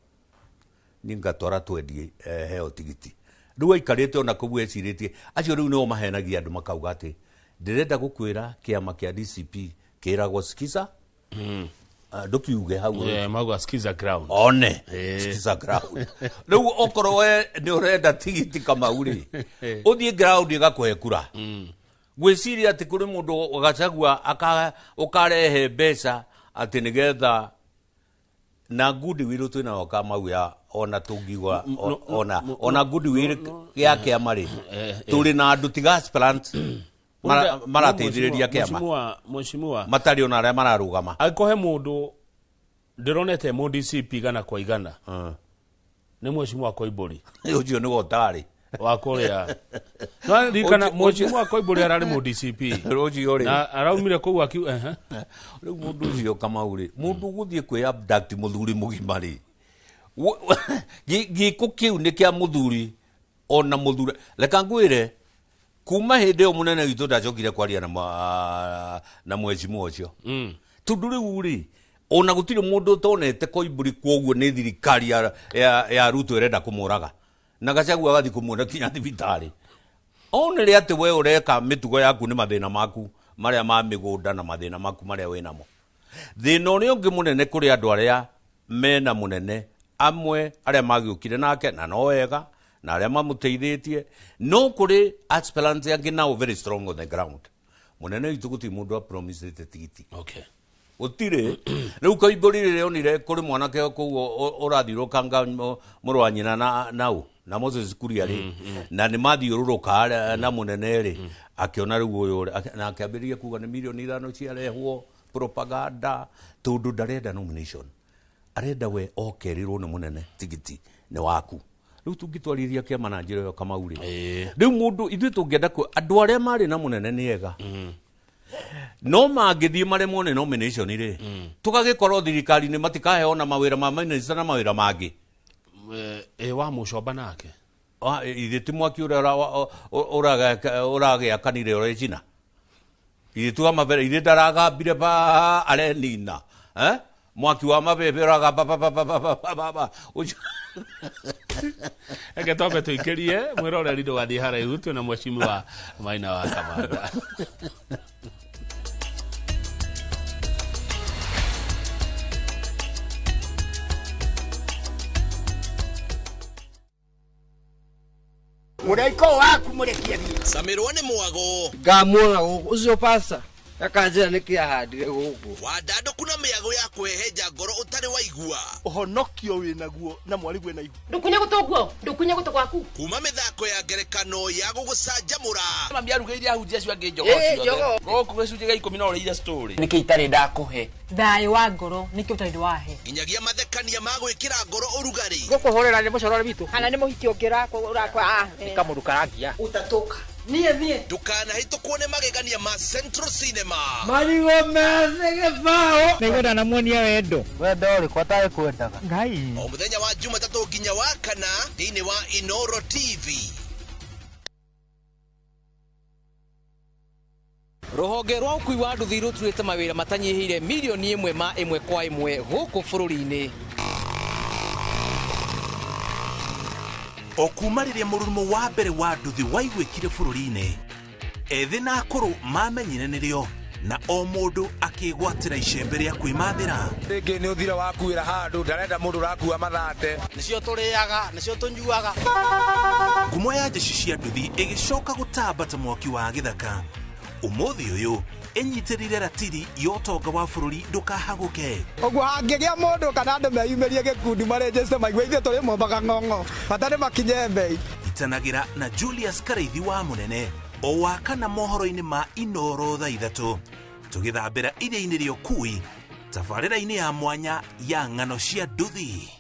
niĩ ngatwara 20, heo tigiti. Rĩu aikarĩte ona kũu ecirĩtie acio rĩu nĩo mahenagia andũ makauga atĩ ndĩrenda gũkwĩra kĩama kĩa DCP kĩragwo skiza. Ndũkiuge hau.
Mauga skiza ground.
One skiza ground. Rĩu okorwo we nĩ ũrenda tigiti, Kamau rĩ, ũthiĩ ground ĩgakũhe kura. Gwĩciria atĩ kũrĩ mũndũ Gachagua ũkarehe mbeca atĩ nĩgetha na goodwill twĩnayo, Kamau, ya ona tũngiuga ona goodwill ya kĩama rĩ, tũrĩ na andũ tiga aspirants marateithĩrĩria kĩama.
Mheshimiwa, mheshimiwa,
matarĩ ona arĩa mararũgama.
Angĩkorwo he mũndũ ndĩronete mũ DCP igana kwa igana, nĩ Mheshimiwa Koimbũri.
Ũcio nĩwe ũtarĩ
wa kũrĩa no ririkana. Mheshimiwa Koimbũri ararĩ mũ DCP.
Ũcio rĩ,
na araumire kũu akiu ehe.
Rĩu mũndũ ũcio, Kamau rĩ, mũndũ ũgũthiĩ kwĩ abduct mũthuri mũgima rĩ, gĩko kĩu nĩ kĩa mũthuri ona mũthuri. Reka ngwĩre, kuma hĩndĩ ĩyo mũnene witũ ndacokire kwaria na mheshimiwa ũcio, tondũ rĩu rĩ, ona gũtirĩ mũndũ ũtonete Koimbũri. Kwoguo nĩ thirikari ya Ruto ĩrenda kũmũraga, na Gachagua agathiĩ kũmuona kinya thibitarĩ. Onere atĩ we ũreka mĩtugo yaku nĩ mathĩna maku marĩa ma mĩgũnda na mathĩna maku marĩa wĩnamo. Thĩna ũrĩa ũngĩ mũnene kũrĩ andũ arĩa mena mũnene amwe arĩa magĩũkire nake na no wega na arĩa mamũteithĩtie, no kũrĩ aspirants angĩ nao very strong on the ground. Munene witũ gũtirĩ mũndũ apromisĩte tigiti.
Okay.
Gũtirĩ. Rĩu Koimbũri rĩrĩa onire kũrĩ mwanake kũu ũrathiũrũkanga mũrũ wa nyina na nau na Moses Kuria rĩ, na nĩ mathiũrũrũka na mũnene rĩ, akĩona rĩu ũyũ na akĩambĩrĩria kuga nĩ milioni 5 ciarehwo propaganda, tondũ ndarenda nomination, arenda we okerirwo nĩ mũnene tigiti nĩ waku. Rĩu tũngĩtwarithia kĩama na njĩra ĩyo Kamau rĩ, rĩu mũndũ ithuĩ tũngĩenda andũ arĩa marĩ na mũnene nĩ ega, no mangĩthiĩ maremwo nĩ nomination rĩ, tũgagĩkorwo thirikari-inĩ matikaheo na mawĩra ma minister na mawĩra mangĩ.
Wa mũcomba nake
ithe ti mwaki ũrĩa ũragĩakanire ũrecina, ithe tu mabere ithe ndaragambire ba arenina mwaki wa mabebe ũragamba ba ba ba ba ba ũcio.
Reke twambe tũikĩrie mwĩroreri ndũgathiĩ haraihu, twĩna mheshimiwa Maina wa Kamanda.
Mũraiko waku mũrekie thiĩ.
Camirwo nĩ mwago.
Ngamuona gũkũ ũcio pasta akanjĩra nĩkĩ ahandire gũkũ.
Wandandũku na mĩago ya kũhehenja ngoro ũtarĩ waigua.
Ũhonokio wĩnaguo na mwarĩguo na ihu.
Ndũkunye gũtũ guo, ndũkunye gũtũ gwaku.
Kuma mĩthako ya ngerekano ya gũgũcanjamũra.
Mami arugĩire ahunjia acio angĩ njogoo ciothe. Gũkũ gĩcunjĩ gĩa 10 no ũrĩire story.
Nĩkĩ itarĩ ndakũhe?
Thayũ wa ngoro nĩkĩ ũtarĩ wahe?
Nginyagia mathekania ma gwĩkĩra ngoro ũrugarĩ.
Gũkũhũrĩra nĩ mũcorore witũ.
Kana nĩ mũhiki ũngĩ ũrakwa.
Nĩ kamũndũ karangia.
Ũtatũka. Niĩ thiĩ.
Ndũkanahĩtũkwo nĩ magegania ma Central Cinema.
Marigũ methĩ gĩbaũ.
Nĩngwenda na muonia wendo.
Wendo ũrĩkũ atarĩ kwendaga?
Ngai.
O mũthenya wa Jumatatũ nginya wa kana thĩinĩ wa Inoro TV.
Rũhonge rwa ũkui wa nduthi rũtuĩte mawĩra matanyihĩire milioni 1 ma 1 kwa 1 gũkũ bũrũri-inĩ.
O kuma rĩrĩa mũrurumo wa mbere wa nduthi waiguĩkire bũrũri-inĩ, ethĩ na akũrũ mamenyire nĩrĩo, na o mũndũ akĩgwatĩra icembe rĩa kwĩmathĩra.
Rĩngĩ nĩ ũthira wakuĩra handũ, ndarenda mũndũ ũrakua mathate.
Nĩcio tũrĩaga, nĩcio tũnyuaga.
Ngumo ya jeshi cia nduthi ĩgĩcoka gũtamba ta mwaki wa gĩthaka. Ũmũthĩ ũyũ ĩnyitĩrĩire ratiri ya ũtonga wa bũrũri ndũkahagũke.
Ũguo hangĩgĩa mũndũ kana andũ meyumĩrie gĩkundi marĩnjĩte maigue ithuĩ tũrĩ mombaga ng'ong'o, bata nĩ makinye mbei.
Itanagĩra na Julius Karaithi wa mũnene o wa kana mohoro-inĩ ma Inoro thaa 3 tũgĩthambĩra iria-inĩ rĩa ũkui tabarĩra-inĩ ya mwanya ya ng'ano cia nduthi.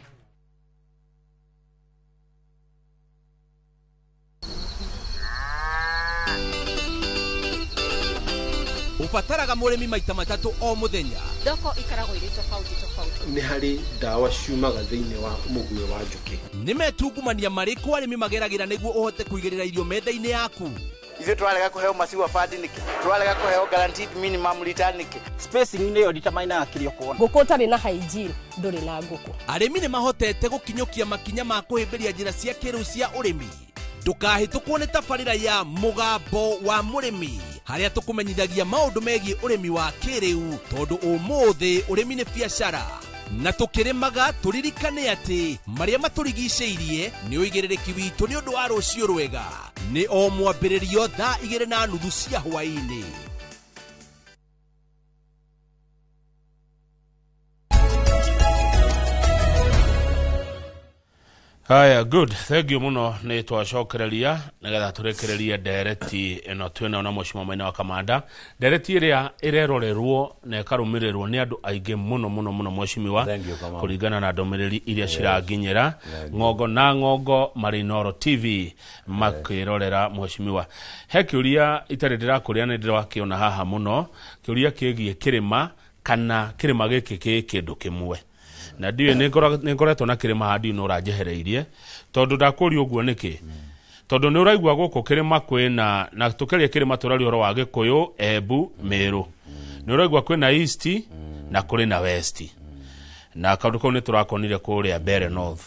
Ũbataraga mũrĩmi maita 3 o mũthenya.
Thoko ikaragwo irĩ tofauti tofauti.
Nĩ harĩ ndawa ciumaga thĩinĩ wa mũguĩ wa njũkĩ.
Nĩ metungumania marĩkũ arĩmi mageragĩra nĩguo ũhote kũigĩrĩra irio metha-inĩ yaku?
Ithuĩ tũrarega kũheo maciwa bandi nĩkĩ? Tũrarega kũheo guaranteed minimum return nĩkĩ?
Spacing nĩyo determinaga kĩrĩa ũkuona.
Ngũkũ ũtarĩ na hygiene ndũrĩ na ngũkũ.
Arĩmi nĩ mahotete gũkinyũkia makinya ma kũhĩmbĩria njĩra cia kĩrĩu cia ũrĩmi. Ndũkahĩtũkwo nĩ tabarĩra ya Mũgambo wa Mũrĩmi harĩa tũkũmenyithagia maũndũ megiĩ ũrĩmi wa kĩrĩu, tondũ ũmũthĩ ũrĩmi nĩ biacara. Na tũkĩrĩmaga tũririkane atĩ marĩa matũrigicĩirie nĩ ũigĩrĩrĩki witũ nĩ ũndũ wa rũciũ rwega. Nĩ o mwambĩrĩrio thaa 2:30 cia hwaĩ-inĩ.
Haya, good. Thank you muno nĩ twacokereria nĩgetha tũrĩkĩrĩrie ndereti ĩno twĩnayo na mheshimiwa Maina wa Kamanda. Ndereti ĩrĩa ĩrerorerwo na ĩkarũmĩrĩrwo nĩ andũ aingĩ mũno mũno mũno mheshimiwa, kũringana na ndũmĩrĩri iria ciranginyĩra ng'ongo na ng'ongo marĩ Inoro TV makĩrorera mheshimiwa. He kĩũria itarĩ ndĩrakũria nĩ ndĩrakĩona haha mũno, kĩũria kĩgiĩ kĩrĩma kana kĩrĩma gĩkĩ kĩ kĩndũ kĩmwe. Na ndiũĩ nĩ ngoretwo na kĩrĩma haha ndiũĩ nĩ ũranjehereirie tondũ ndakũria ũguo nĩkĩ, tondũ nĩ ũraigua gũkũ kĩrĩma kwĩna, na tũkĩaria kĩrĩma tũraria ũhoro wa Gĩkũyũ, Embu, Mĩrũ. Nĩ ũraigua kwĩna East na kũrĩ na West, na kaũndũ kau nĩ tũrakonire kũrĩa Mbere North.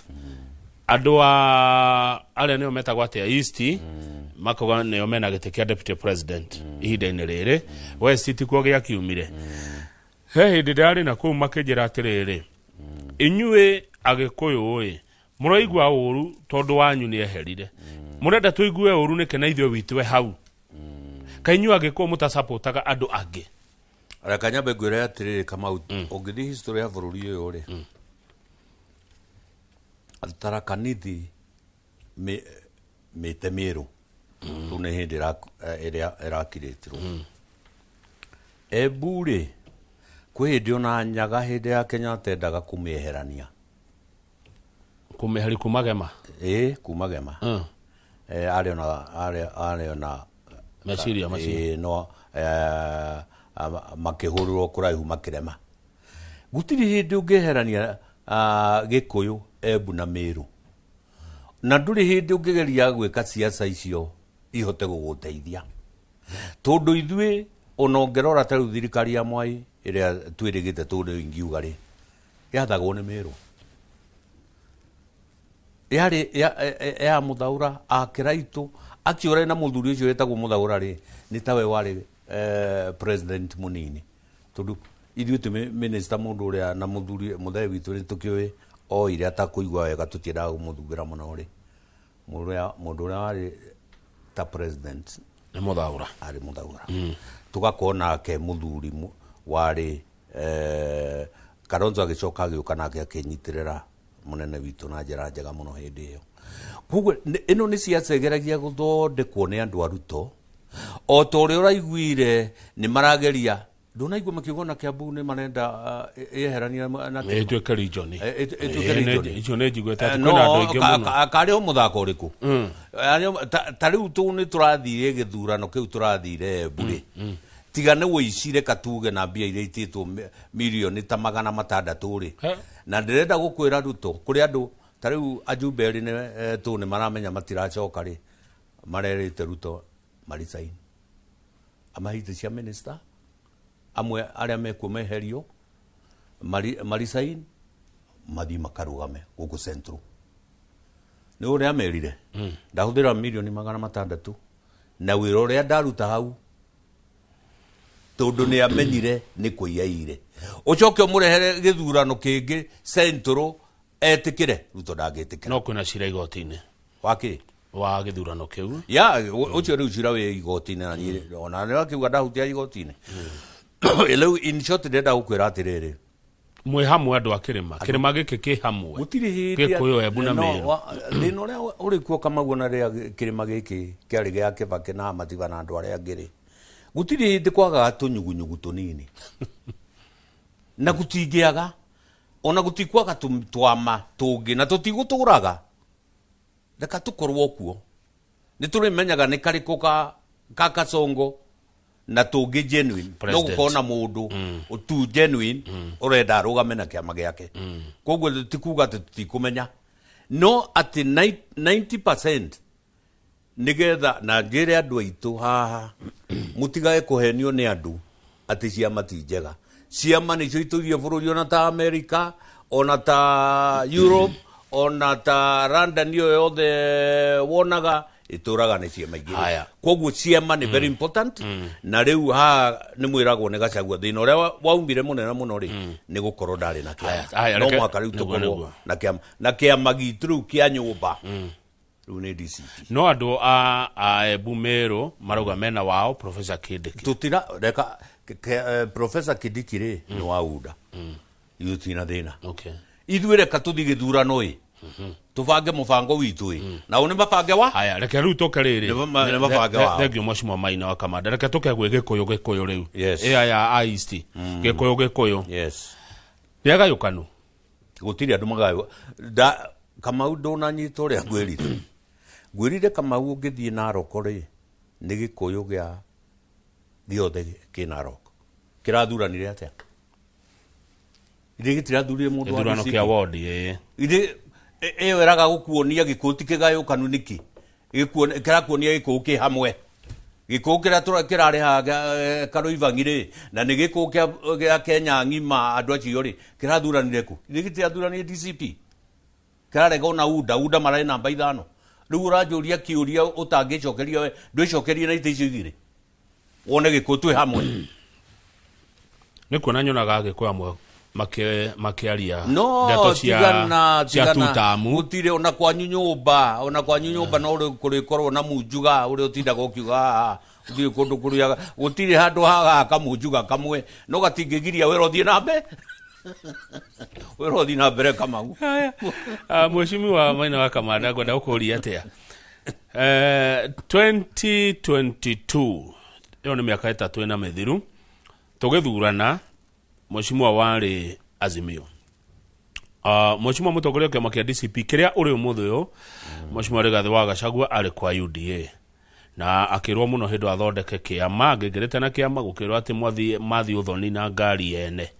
Andũ a arĩa nĩo metagwo atĩa East makauga nĩo mena gĩtĩ kĩa deputy president ihinda-inĩ rĩrĩ, West tikuo gĩakiumire. He hĩndĩ ndĩrarĩ na kũu makĩnjĩra atĩrĩrĩ, inyuĩ Agĩkũyũ ĩ mũraigua ũru tondũ wanyu nĩ eherire, mũrenda tũigue ũru nĩkĩ na ithuĩ witũ hau? Kaĩ inyuĩ Agĩkũyũ mũtacapotaga andũ angĩ?
Reka nyambe ngwĩre atĩrĩrĩ, Kamau, ũngĩthiĩ history ya bũrũri ũyũ rĩ, Tharaka Nithi mĩte mĩerũ rĩu nĩ hĩndĩ ĩrĩa ĩrakirĩtirwo. Embu rĩ, kwĩ hĩndĩ ona Nyaga hĩndĩ ya Kenyatta endaga kũmĩeherania.
Kũmĩeheri kuma Gema?
Ĩĩ, kuma Gema. Arĩ ona
meciria macio.
Ĩĩ, no makĩhũrĩrwo kũraihu makĩrema. Gũtirĩ hĩndĩ ũngĩeherania Gĩkũyũ, Embu na Mĩrũ. Na ndũrĩ hĩndĩ ũngĩgeria gwĩka siasa icio ihote gũgũteithia. Tondũ ithuĩ ona ũngĩrora ta rĩu thirikari ya Mwai ĩrĩa twĩrĩgĩte tondũ ingiuga rĩ, yathagwo nĩ Mĩrũ. Yarĩ ya Mũthaura akĩraitũ akĩũra na mũthuri ũcio wetagwo Mũthaura rĩ, nĩ tawe warĩ president mũnini. Tondũ ithuĩ twĩ minister mũndũ ũrĩa na mũthuri mũthee witũ nĩ tũkĩũĩ oire atakũigua wega tũtiendaga kũmũthumbĩra mũno rĩ. Mũndũ ũrĩa warĩ ta president
nĩ Mũthaura.
Arĩ Mũthaura. Tũgakorwo nake mũthuri warĩ Kalonzo agĩcoka agĩũka nake akĩnyitĩrĩra mũnene witũ na njĩra njega mũno hĩndĩ ĩyo. Koguo ĩno nĩ siasa ĩgeragia gũthondekwo nĩ andũ a Ruto. O ta ũrĩa ũraiguire nĩ marageria, ndũnaigua makiuga ona Kiambu nĩ marenda yeherania na
ĩtuĩke region.
Ĩtuĩke region.
Icio nĩ njiguĩte atĩ kwĩna andũ aingĩ mũno.
Karĩ o mũthako ũrĩkũ? Ta rĩu tũ nĩ tũrathire gĩthurano kĩu tũrathire Embu rĩ. Tiga nĩ wũicire katuge na mbia iria itĩtwo mirioni ta 600 rĩ. Na ndĩrenda gũkwĩra Ruto, kũrĩ andũ ta rĩu ajumbe erĩ nĩ tũ nĩ maramenya matiracoka rĩ, marerĩte Ruto marisign. Amahite cia minister amwe arĩa mekuo meherio marisign mathiĩ makarũgame gũkũ Central. Nĩ ũrĩa amerire ndahũthĩra mirioni 600 na wĩra ũrĩa ndaruta hau tondũ nĩ amenyire nĩ kũiyaire. Ũcoke ũmũrehere gĩthurano kĩngĩ Central etĩkĩre, Ruto ndangĩtĩkĩra.
No kwĩna cira igoti-inĩ.
Wakĩ?
Wa gĩthurano kĩu.
Ya, ũcio rĩu cira wĩ igoti-inĩ na niĩ ona nĩ akiuga ndahutia igoti-inĩ. Rĩu in short ndĩrenda gũkwĩra atĩrĩrĩ,
mwĩ hamwe andũ a kĩrĩma, kĩrĩma gĩkĩ kĩ hamwe.
Gũtirĩ hĩndĩ
Gĩkũyũ, Embu na Mĩrũ.
Thĩna ũrĩa ũrĩ kuo Kamau ona rĩrĩa kĩrĩma gĩkĩ kĩarĩ gĩa Kĩbakĩ na Matiba na andũ arĩa angĩ rĩ, gũtirĩ hĩndĩ kwagaga tũnyugunyugu tũnini. Na gũtingĩaga, ona gũtikwaga twama tũngĩ na tũtigũtũraga. Reka tũkorwo kuo. Nĩ tũrĩmenyaga nĩ karĩkũ ka Kasongo na tũngĩ genuine. No gũkorwo na mũndũ tu genuine ũrenda arũgame na kĩama gĩake. Koguo ti kuga atĩ tũtikũmenya. No atĩ 90% nĩgetha na njĩre andũ aitũ haha mũtigage kũhenio nĩ andũ atĩ ciama ti njega. Ciama nĩcio itũirie bũrũri ona ta America, ona ta Europe, ona ta London ĩyo yothe wonaga itũraga nĩ ciama igĩrĩ. Koguo ciama nĩ very important. Na rĩu haha nĩ mwĩragwo nĩ Gachagua thĩna ũrĩa waumire mũnene mũno rĩ, nĩ gũkorwo ndarĩ na kĩama. No mũhaka rĩu tũkorwo na kĩama. Na kĩama gitũ rĩu kĩa nyũmba rĩu nĩ DCP.
No andũ a Embu Mĩrũ marauga mena wao Professor Kindiki.
Tũtira reka Professor Kindiki rĩ nĩ wa UDA. Ithuĩ tina thĩna. Ithuĩ reka tũthiĩ gĩthurano ĩ. Tũbange mũbango witũ ĩ. Na ũũ nĩ mabange wa?
Haya, reke rĩu tũke rĩrĩ.
Nĩ mabange wao.
Thengiũ Mheshimiwa Maina wa Kamanda. Reke tũke gwĩ Gĩkũyũ Gĩkũyũ rĩu.
Yes.
Ĩya ya East. Gĩkũyũ Gĩkũyũ.
Yes.
Nĩ agayũkanu?
Gũtirĩ andũ magayũ. Kamau ndũnanyita ũrĩa ngwĩrire. Ngwĩrire Kamau ũngĩthiĩ Narok rĩ, nĩ Gĩkũyũ gĩa gĩothe kĩ Narok. Kĩrathuranire atĩa? Ithe gĩtirathurire mũndũ wa
Gĩthurano
DCP.
kĩa ward, ĩĩ.
Ithe ĩyo ĩraga gũkuonia Gĩkũyũ ti kĩgayũkanu nĩkĩ? Kĩrakuonia Gĩkũyũ kĩ hamwe. Gĩkũyũ kĩrĩa kĩrarĩha Karũibangi rĩ, na nĩ Gĩkũyũ gĩa Kenya ng'ima andũ acio rĩ, kĩrathuranire kũ? Ithe gĩtirathuranire DCP. Kĩrarega ona UDA, UDA mararĩ namba 5. Rĩu ũranjũria kĩũria ũtangĩcokeria we, ndwĩcokerie na itĩ icio igĩrĩ. Wone Gĩkũyũ twĩ hamwe.
Nĩ kuona nyonaga Gĩkũyũ amwe Makiaria
no
ndeto cia
tigana
cia
tigana
tutamu.
Gutire ona kwanyu nyumba, ona kwanyu nyumba no kurikorwo na munjuga uria utindaga ukiuga uthie kundu kuria gutire handu hagaka munjuga kamwe no gatingigiria wira uthie na mbere, wira uthie na mbere Kamau.
Mheshimiwa Maina wa Kamanda, ngwenda gukuria atia 2022 ĩyo nĩ mĩaka 3 ĩna mĩthiru tũgĩthurana, mheshimiwa warĩ Azimio, mheshimiwa mũtongoria wa kĩama kĩa DCP kĩrĩa ũrĩ ũmũthĩ ũyũ, mheshimiwa Rigathĩ wa Gachagua arĩ kwa UDA na akĩrwo mũno hĩndĩ athondeke kĩama ngĩngĩrĩte na kĩama gũkĩrwo atĩ mathiĩ ũthoni na ngari ene.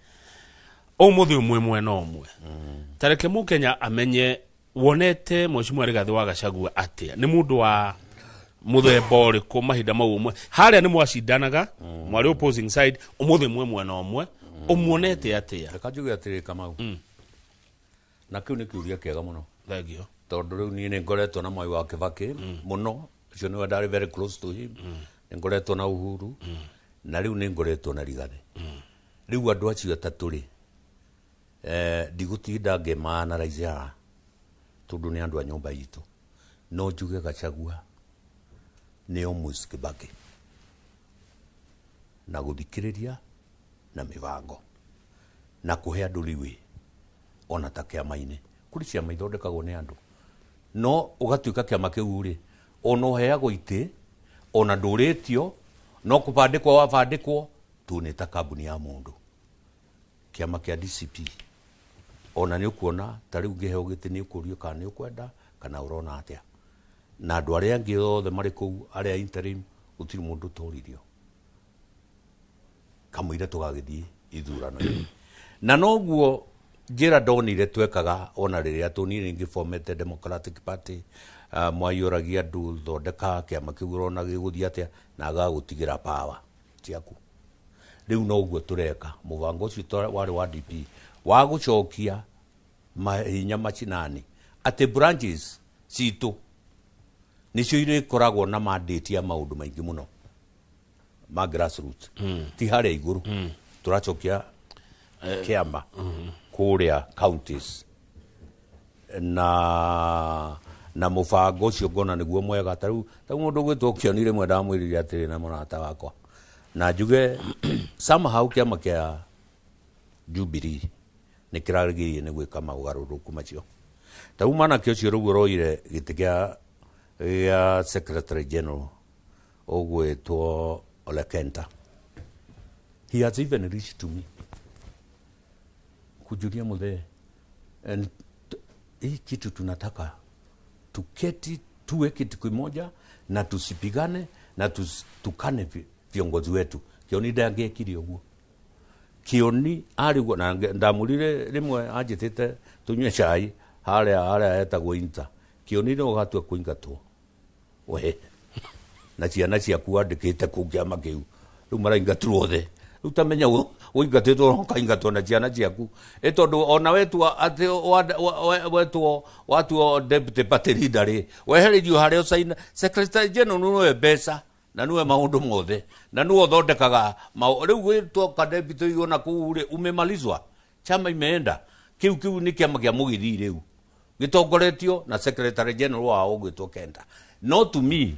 Ũmũthĩ ũmwe mwena ũmwe tareke mũkenya amenye wonete mheshimiwa Rigathĩ wa Gachagua atĩa, nĩ mũndũ wa mũthemba ũrĩkũ mahinda mau ũmwe harĩa nĩ mwacindanaga mwarĩ opposing side, ũmũthĩ mwe mwena ũmwe ũmuonete atĩa?
Reka njuge atĩrĩ Kamau, na kĩu nĩ kĩũria kĩega mũno.
Thank you.
Tondũ rĩu niĩ nĩ ngoretwo na Mwai wa Kibaki mũno, ũcio nĩwe ndarĩ very close to him, nĩ ngoretwo na Uhuru, na rĩu nĩ ngoretwo na Rigathĩ. Rĩu andũ acio atatũ rĩ, ndigũtinda ngĩmaanalize haha tondũ nĩ andũ a nyũmba itũ, no njuge Gachagua nĩ almost Kibaki na gũthikĩrĩria na mĩbango na kũhe andũ leeway ona ta kĩama-inĩ. Kũrĩ ciama ithondekagwo nĩ andũ no ũgatuĩka kĩama kĩu rĩ, ona ũheagwo itĩ ona ndũrĩtio no kũbandĩkwo wabandĩkwo tu nĩ ta kambuni ya mũndũ. Kĩama kĩa DCP ona nĩ ũkuona ta rĩu ngĩheo gĩtĩ nĩ ũkũrio kana nĩ ũkwenda kana ũrona atĩa, na andũ arĩa angĩ othe marĩ kũu arĩa interim gũtirĩ mũndũ ũtoririo kamũira tũgagĩthiĩ ithurano-inĩ. Na noguo njĩra ndonire twekaga ona rĩrĩa tũnire ngĩbomete Democratic Party, mwaiyũragia andũ thondeka kĩama kĩu ũrona gĩgũthiĩ atĩa na agagũtigĩra power ciaku. Rĩu noguo tũreka mũbango ũcio warĩ wa DP wa gũcokia mahinya macinani atĩ branches citũ nĩcio irĩkoragwo na mandate ya maũndũ maingĩ mũno ma grassroots, ti harĩa igũrũ. Tũracokia kĩama kũrĩa counties na mũbango ũcio ngona nĩguo mwega. Ta rĩu mũndũ ũgwĩtwo Kĩoni rĩmwe ndamwĩrire atĩrĩ na mũrata wakwa na njuge somehow kĩama kĩa Jubilee nĩ kĩrageria nĩ gwĩka maũgarũrũku macio. Ta rĩu mwanake ũcio rĩu ũroire gĩtĩ gĩa secretary general ũgwĩtwo Ole Kenta, he has even reached to me kujulia muthee, and hii kitu tunataka tuketi tuwe kitu kimoja na tusipigane na tukane viongozi wetu. Kioni ndangĩekire ũguo. Kioni arĩ guo na ndamũrire rĩmwe anjĩtĩte tũnyue cai harĩa etagwo Inter. Kioni no gatua kũingatwo we na ciana ciaku wandĩkĩte kũu kĩama kĩu rĩu maraingatirwo othe. Rĩu tamenya ũingatĩtwo ũkaingatwo na ciana ciaku ĩ tondũ ona wetua atĩ wetwo watuo deputy party leader rĩ wehereirio harĩa ũcaina secretary general nĩwe mbeca na nĩwe maũndũ mothe na nĩwe ũthondekaga rĩu gwĩtwo ka deputy ona kũu rĩ umemalizwa chama imeenda. Kĩu nĩ kĩama kĩa mũgĩthii rĩu gĩtongoretio na secretary general wao ũgwĩtwo Kenda. No to me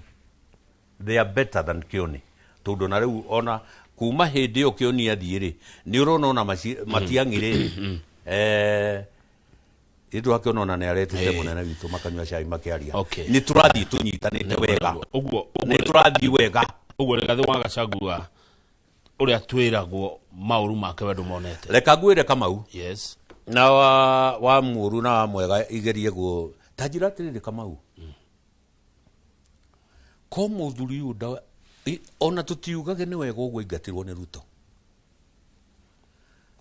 they are better than Kioni tondũ na rĩu ona kuma hĩndĩ ĩyo Kioni athiĩ rĩ nĩ ũrona ona Matiang'i rĩ ĩndũ akĩona ona nĩ aretĩte mũnene witũ makanyua cai makĩaria. Nĩ tũrathiĩ tũnyitanĩte wega, nĩ tũrathiĩ wega.
Ũguo Rigathĩ wa Gachagua ũrĩa twĩragwo maũru make we ndũmonete.
Reka ngwĩre Kamau.
Yes.
Na wa mũũru na wa mwega igerie gũ ta njĩra atĩrĩrĩ Kamau, ko mũthuri ũyũ ona tũtiugage nĩ wega ũguo aingatirwo nĩ Ruto,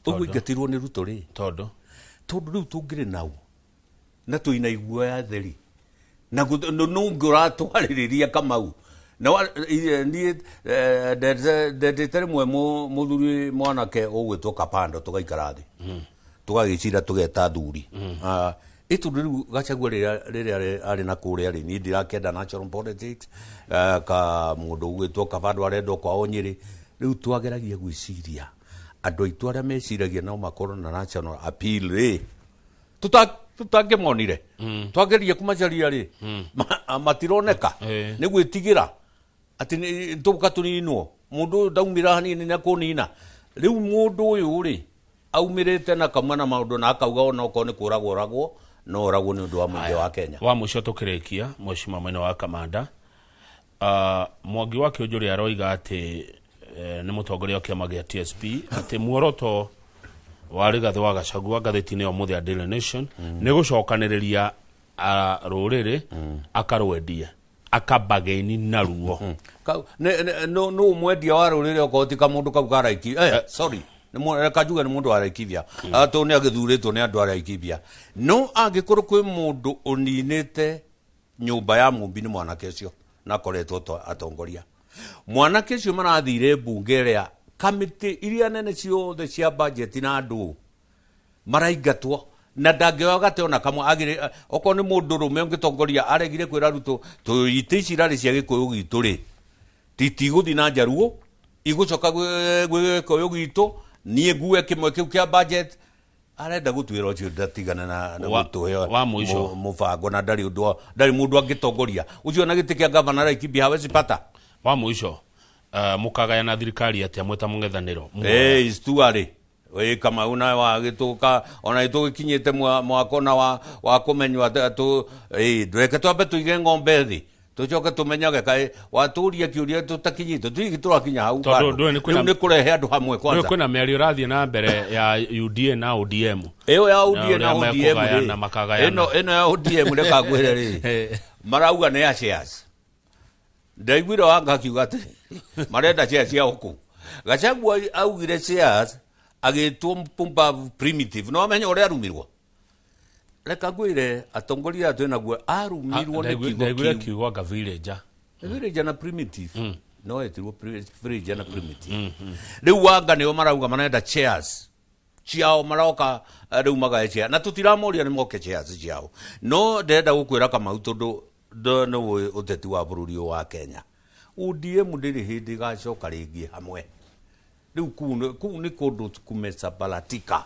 ũguo aingatirwo nĩ Ruto rĩ tondũ rĩu tũngĩrĩ nau na twĩna iguoya theri na nũngĩ ũratwarĩrĩria Kamau na niĩ ndendete rĩmwe mũthuri mwanake ũgwĩtwo Kapando tũgaikara thĩ tũgagĩcira tũgeta thuri ĩ tondũ rĩu Gachagua rĩrĩa arĩ na kũrĩa rĩ niĩ ndirakĩenda natural politics ka mũndũ ũgwĩtwo Kabando arendwo kwao Nyĩrĩ. Rĩu twageragia gwĩciria Andũ aitũ arĩa meciragia no makorwo na national appeal rĩ, tutangĩmonire, twageria kũmacaria rĩ, matironeka. Nĩ gwĩtigĩra atĩ tũka tũninwo, mũndũ ũyũ ndaumĩra hanini na kũnina. Rĩu mũndũ ũyũ rĩ aumĩrĩte na kauma na maũndũ na akauga ona okorwo nĩ kũragwo oragwo, no oragwo nĩ ũndũ wa mũingĩ wa Kenya.
Wa mũico tũkĩrĩkia, Mheshimiwa Maina wa Kamanda, Mwangi wa Kĩũnjũrĩ aroiga atĩ nĩ mũtongoria wa kĩama gĩa TSP, atĩ muoroto wa Rigathĩ wa Gachagua ngathĩti-inĩ ya ũmũthĩ ya Daily Nation nĩ gũcokanĩrĩria rũrĩrĩ, akarwendie, akabageni naruo.
No mwendia wa rũrĩrĩ okorwo ti kamũndũ kau ka Laikipia, sorry, reka njuge nĩ mũndũ wa Laikipia, tondũ nĩ agĩthurĩtwo nĩ andũ a Laikipia. No angĩkorwo kwĩ mũndũ ũninĩte nyũmba ya Mũmbi nĩ mwanake ũcio, na akoretwo atongoria. Mwanake ũcio marathire mbunge ĩrĩa kamĩtĩ iria nene ciothe cia budget na andũ maraingatwo, na ndangĩoya gate ona kamwe. Agĩrĩ okorwo nĩ mũndũ rũme ũngĩtongoria, aregire kwĩra Ruto itĩ ici irarĩ cia gĩkũyũ gitũ rĩ, titigũthiĩ na njaruo, igũcoka gwĩ gĩkũyũ gitũ, niĩ ngue kĩmwe kĩu kĩa budget. Arenda gũtuĩra ũcio ndatigana na gũtũhe mũbango, na ndarĩ ũndũ, ndarĩ mũndũ angĩtongoria ũcio na gĩtĩ kĩa gavana Laikipia hawezi pata.
Wa mũico, mũkagayana thirikari atĩa mwĩ ta mũng'ethanĩro?
Stuarĩ ĩ Kamau na wa gĩtũka ona nĩtũgĩkinyĩte mwaka ona wa kũmenywo atĩ ndũreke twambe tũige ng'ombe thĩ, tũcoke tũmenyage kaĩ watũria kĩũria tũtakinyĩte, tũtirĩ tũrakinya hau bado. Rĩu nĩ kũrehe andũ hamwe kwanza.
Kwĩna mĩario ĩrathiĩ na mbere ya UDA na ODM.
Ĩyo ya UDA na ODM rĩ, ĩno ya ODM reka ngwĩre rĩ, marauga nĩ ya shares. Ndaiguire Wanga akiuga atĩ marenda shares cia ũkũ. Gachagua augire shares agĩtwo mpumbavu primitive. No amenya ũrĩa arumirwo. Reka ngwĩre atongoria aya twĩnaguo arumirwo nĩ kiugo
Ndaiguire kiugo anga villager.
Villager na primitive. No etirwo villager na primitive. Rĩu Wanga nĩo marauga marenda chairs ciao, maroka rĩu magae chair, na tũtiramoria nĩ moke chairs ciao. No ndĩrenda gũkwĩra Kamau tondũ nĩ ũteti wa bũrũri ũyũ wa Kenya, ODM ndĩrĩ hĩndĩ ĩgacoka rĩngĩ hamwe. Rĩu kũu nĩ kũndũ kumesambaratika.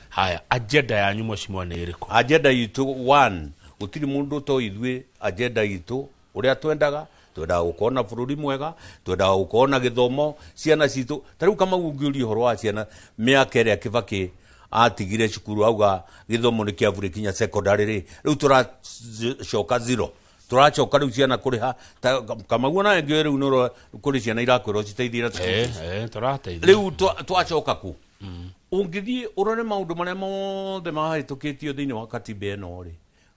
Haya, agenda yanyu mheshimiwa nĩ ĩrĩkũ?
Agenda itũ one, gũtirĩ mũndũ to ithuĩ, agenda itũ ũrĩa twendaga, twendaga gũkorwo na bũrũri mwega, twendaga gũkorwo na gĩthomo ciana citũ. Ta rĩu Kamau ũngĩũria ũhoro wa ciana mĩaka ĩrĩa Kibaki atigire cukuru auga gĩthomo nĩ kĩa kinya secondary rĩ, rĩu tũracoka zero. Tũracoka rĩu ciana kũrĩha. Kamau ona ĩngĩ rĩu nĩ kũrĩ ciana irakwĩrwo citeithie na
tũrateithia.
Rĩu twacoka kũ? Ũngĩthiĩ ũrore maũndũ marĩa mothe mahĩtũkĩtio thĩinĩ wa katiba ĩno rĩ,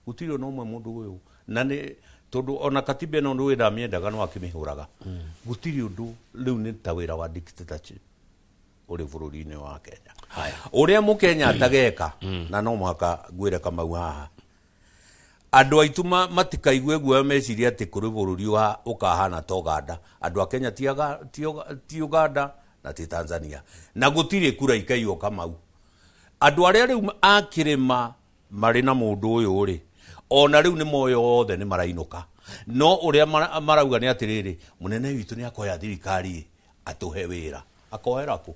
gũtirĩ ona ũmwe mũndũ ũyũ, na nĩ tondũ ona katiba ĩno nĩ ndamĩendaga no akĩmĩhũraga. Gũtirĩ ũndũ rĩu nĩ ta wĩra wa dictatorship ũrĩ bũrũri-inĩ wa Kenya. Ũrĩa mũkenya atageka, na no mũhaka ngwĩre Kamau haha, andũ aitũ matikaigue guoya mecirie atĩ kũrĩ bũrũri ũkahana ta Uganda. Andũ a Kenya ti Uganda na ti Tanzania, na gũtirĩ kura ikaiywo Kamau. Andũ arĩa rĩu a kĩrĩma marĩ na mũndũ ũyũ rĩ, ona rĩu nĩ moyo othe nĩ marainũka. No ũrĩa marauga nĩ atĩrĩrĩ, mũnene witũ nĩ akoya thirikari atũhe wĩra. Akoera kũ?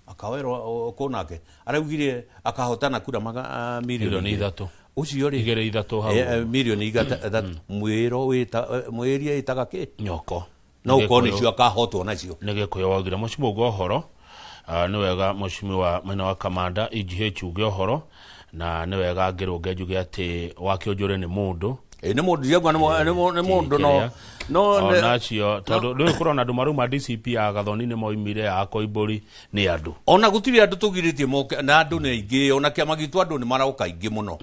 Akaoera kũ nake? Araugire akahotana kura
milioni 3.
Ũcio rĩ,
2 3 hau.
Milioni 3. Mwĩro mwĩria ĩtaga kĩ?
Nyoko.
No ũkorwo nĩcio akahotwo nacio.
Nĩ Gĩkũyũ waugire. Mheshimiwa uga ũhoro, nĩ wega Mheshimiwa Maina wa Kamanda EGH uge ũhoro, na nĩ wega ngĩrũnge njuge atĩ wa Kĩũnjũrĩ nĩ mũndũ.
Nĩ mũndũ, ndiauga nĩ mũndũ, no
onacio tondũ ndũĩ kũrona andũ marauma DCP ya Gathoni nĩ moimire, ya Koimbũri nĩ andũ.
Ona gũtirĩ andũ tũgirĩtie moke, na andũ nĩ aingĩ, ona kĩama gitũ andũ nĩ maroka aingĩ mũno.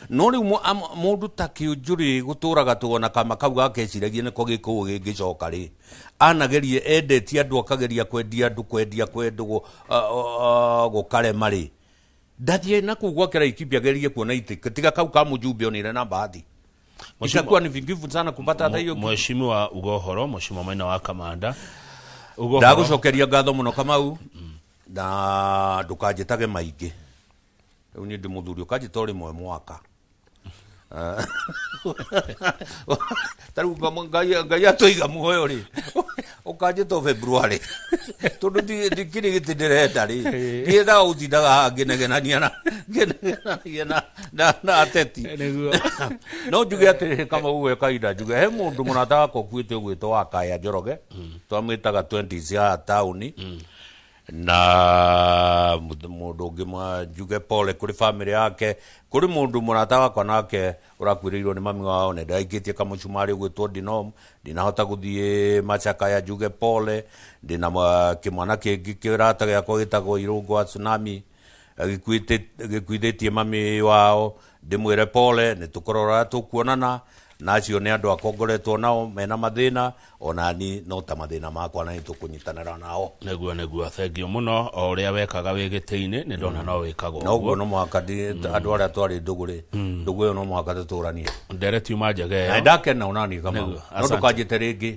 No rĩu mũndũ ta Kĩũnjũrĩ gũtũraga tuona kama kau gakeciragia nĩko gĩkũyũ gĩngĩcoka rĩ, anagerie endetie andũ, akageria kwendia andũ, kwendia kwendwo gũkarema rĩ, ndathiĩ na kũu gwake Laikipia agerie kuona itĩ, tiga kau ka mũjumbe onire na bahati. Itakuwa ni vingivu sana kupata hata hiyo.
Mheshimiwa uga ũhoro, Mheshimiwa Maina wa Kamanda.
Ndagũcokeria ngatho mũno Kamau, na ndũkanjĩtage maingĩ. Rĩu niĩ ndĩ mũthuri, ũkanjĩta o rĩmwe mwaka. Ta rĩu Ngai atũiga muoyo rĩ, Ũkanjĩta February tondũ ndikĩrĩ gĩtĩ ndĩrenda rĩ, ndiendaga gũtindaga haha ngĩnegenania na ateti. No njuge atĩrĩrĩ, Kamau we kahinda njuge he mũndũ mũrata wakwa ũkuĩte ũgwĩtwo Wakaya Njoroge, twamwĩtaga 20s ya taũni, na mũndũ ũngĩ njuge pole kũrĩ family yake, kũrĩ mũndũ mũrata wakwa nake ũrakuĩrĩirwo nĩ mami wao, na ndaikĩtie kamũcumarĩ ũgwĩtwo Dinom, ndinahota gũthiĩ macakaya, njuge pole. Ndĩna kĩmwana kĩngĩ kĩrata gĩakwa gĩtagwo Irũngũ wa Tsunami, gĩkuithĩtie mami wao, ndĩmwĩre pole, nĩ tũkũrora tũkuonana na acio nĩ andũ akwa ngoretwo nao mena mathĩna, ona ni no ta mathĩna makwa na nĩ tũkũnyitanĩra nao.
Nĩguo thengio mũno, o ũrĩa wekaga wĩ gĩtĩ-inĩ nĩ ndona no wĩkaga
ũguo. No mũhaka andũ arĩa twarĩ ndũgũ rĩ, ndũgũ ĩyo no mũhaka tũtũranie.
Ndereti uma njega ĩyo.
Na ndakena ona niĩ Kamau, no ndũkanjĩte rĩngĩ.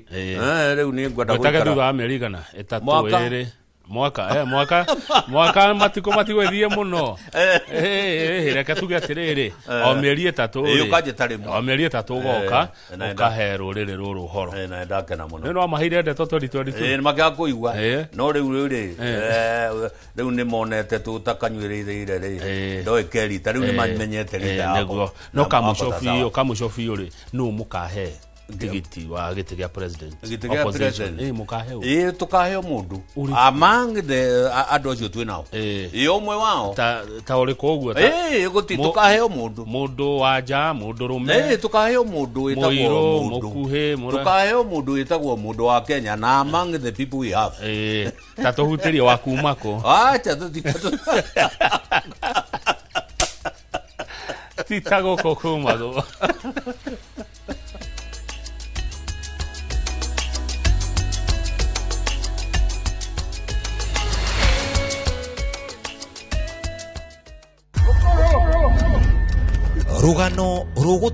Rĩu nĩ ngwenda
gũikara thutha wa mĩeri igana 3 2 mwaka mwaka matikũ matigũthiĩ mũno. Reke tuge atĩrĩrĩ, o mĩeri 3 rĩ, o mĩeri 3 ũgoka ũkahe rũrĩrĩ rũrũ ũhoro.
Na ndakena mũno.
Nĩ no maheire ndeto 2022.
Nĩ makĩaga kũigua. No rĩu rĩ, rĩu nĩ monete tũtakanyuĩrĩire rĩ, ndoĩ kerita, rĩu nĩ mamenyete rita yakwa.
No kamũico biũ rĩ, nũ mũkahe tigiti wa gĩtĩ gĩa president?
Gĩtĩ gĩa president.
Mũkaheo.
Tũkaheo mũndũ among the andũ acio twĩ nao. Ũmwe wao.
Ta ũrĩkũ ũguo?
Gũtirĩ, tũkaheo mũndũ.
Mũndũ wa nja, mũndũ rũme.
Tũkaheo mũndũ wĩtagwo mũndũ.
Mũkuhĩ,
tũkaheo mũndũ wĩtagwo mũndũ wa Kenya, na among the people we have.
Ta tũhutĩrie wa kuma kũ?
Acha
ti ta gũkũ kuma kũ.
Rugano rũgũ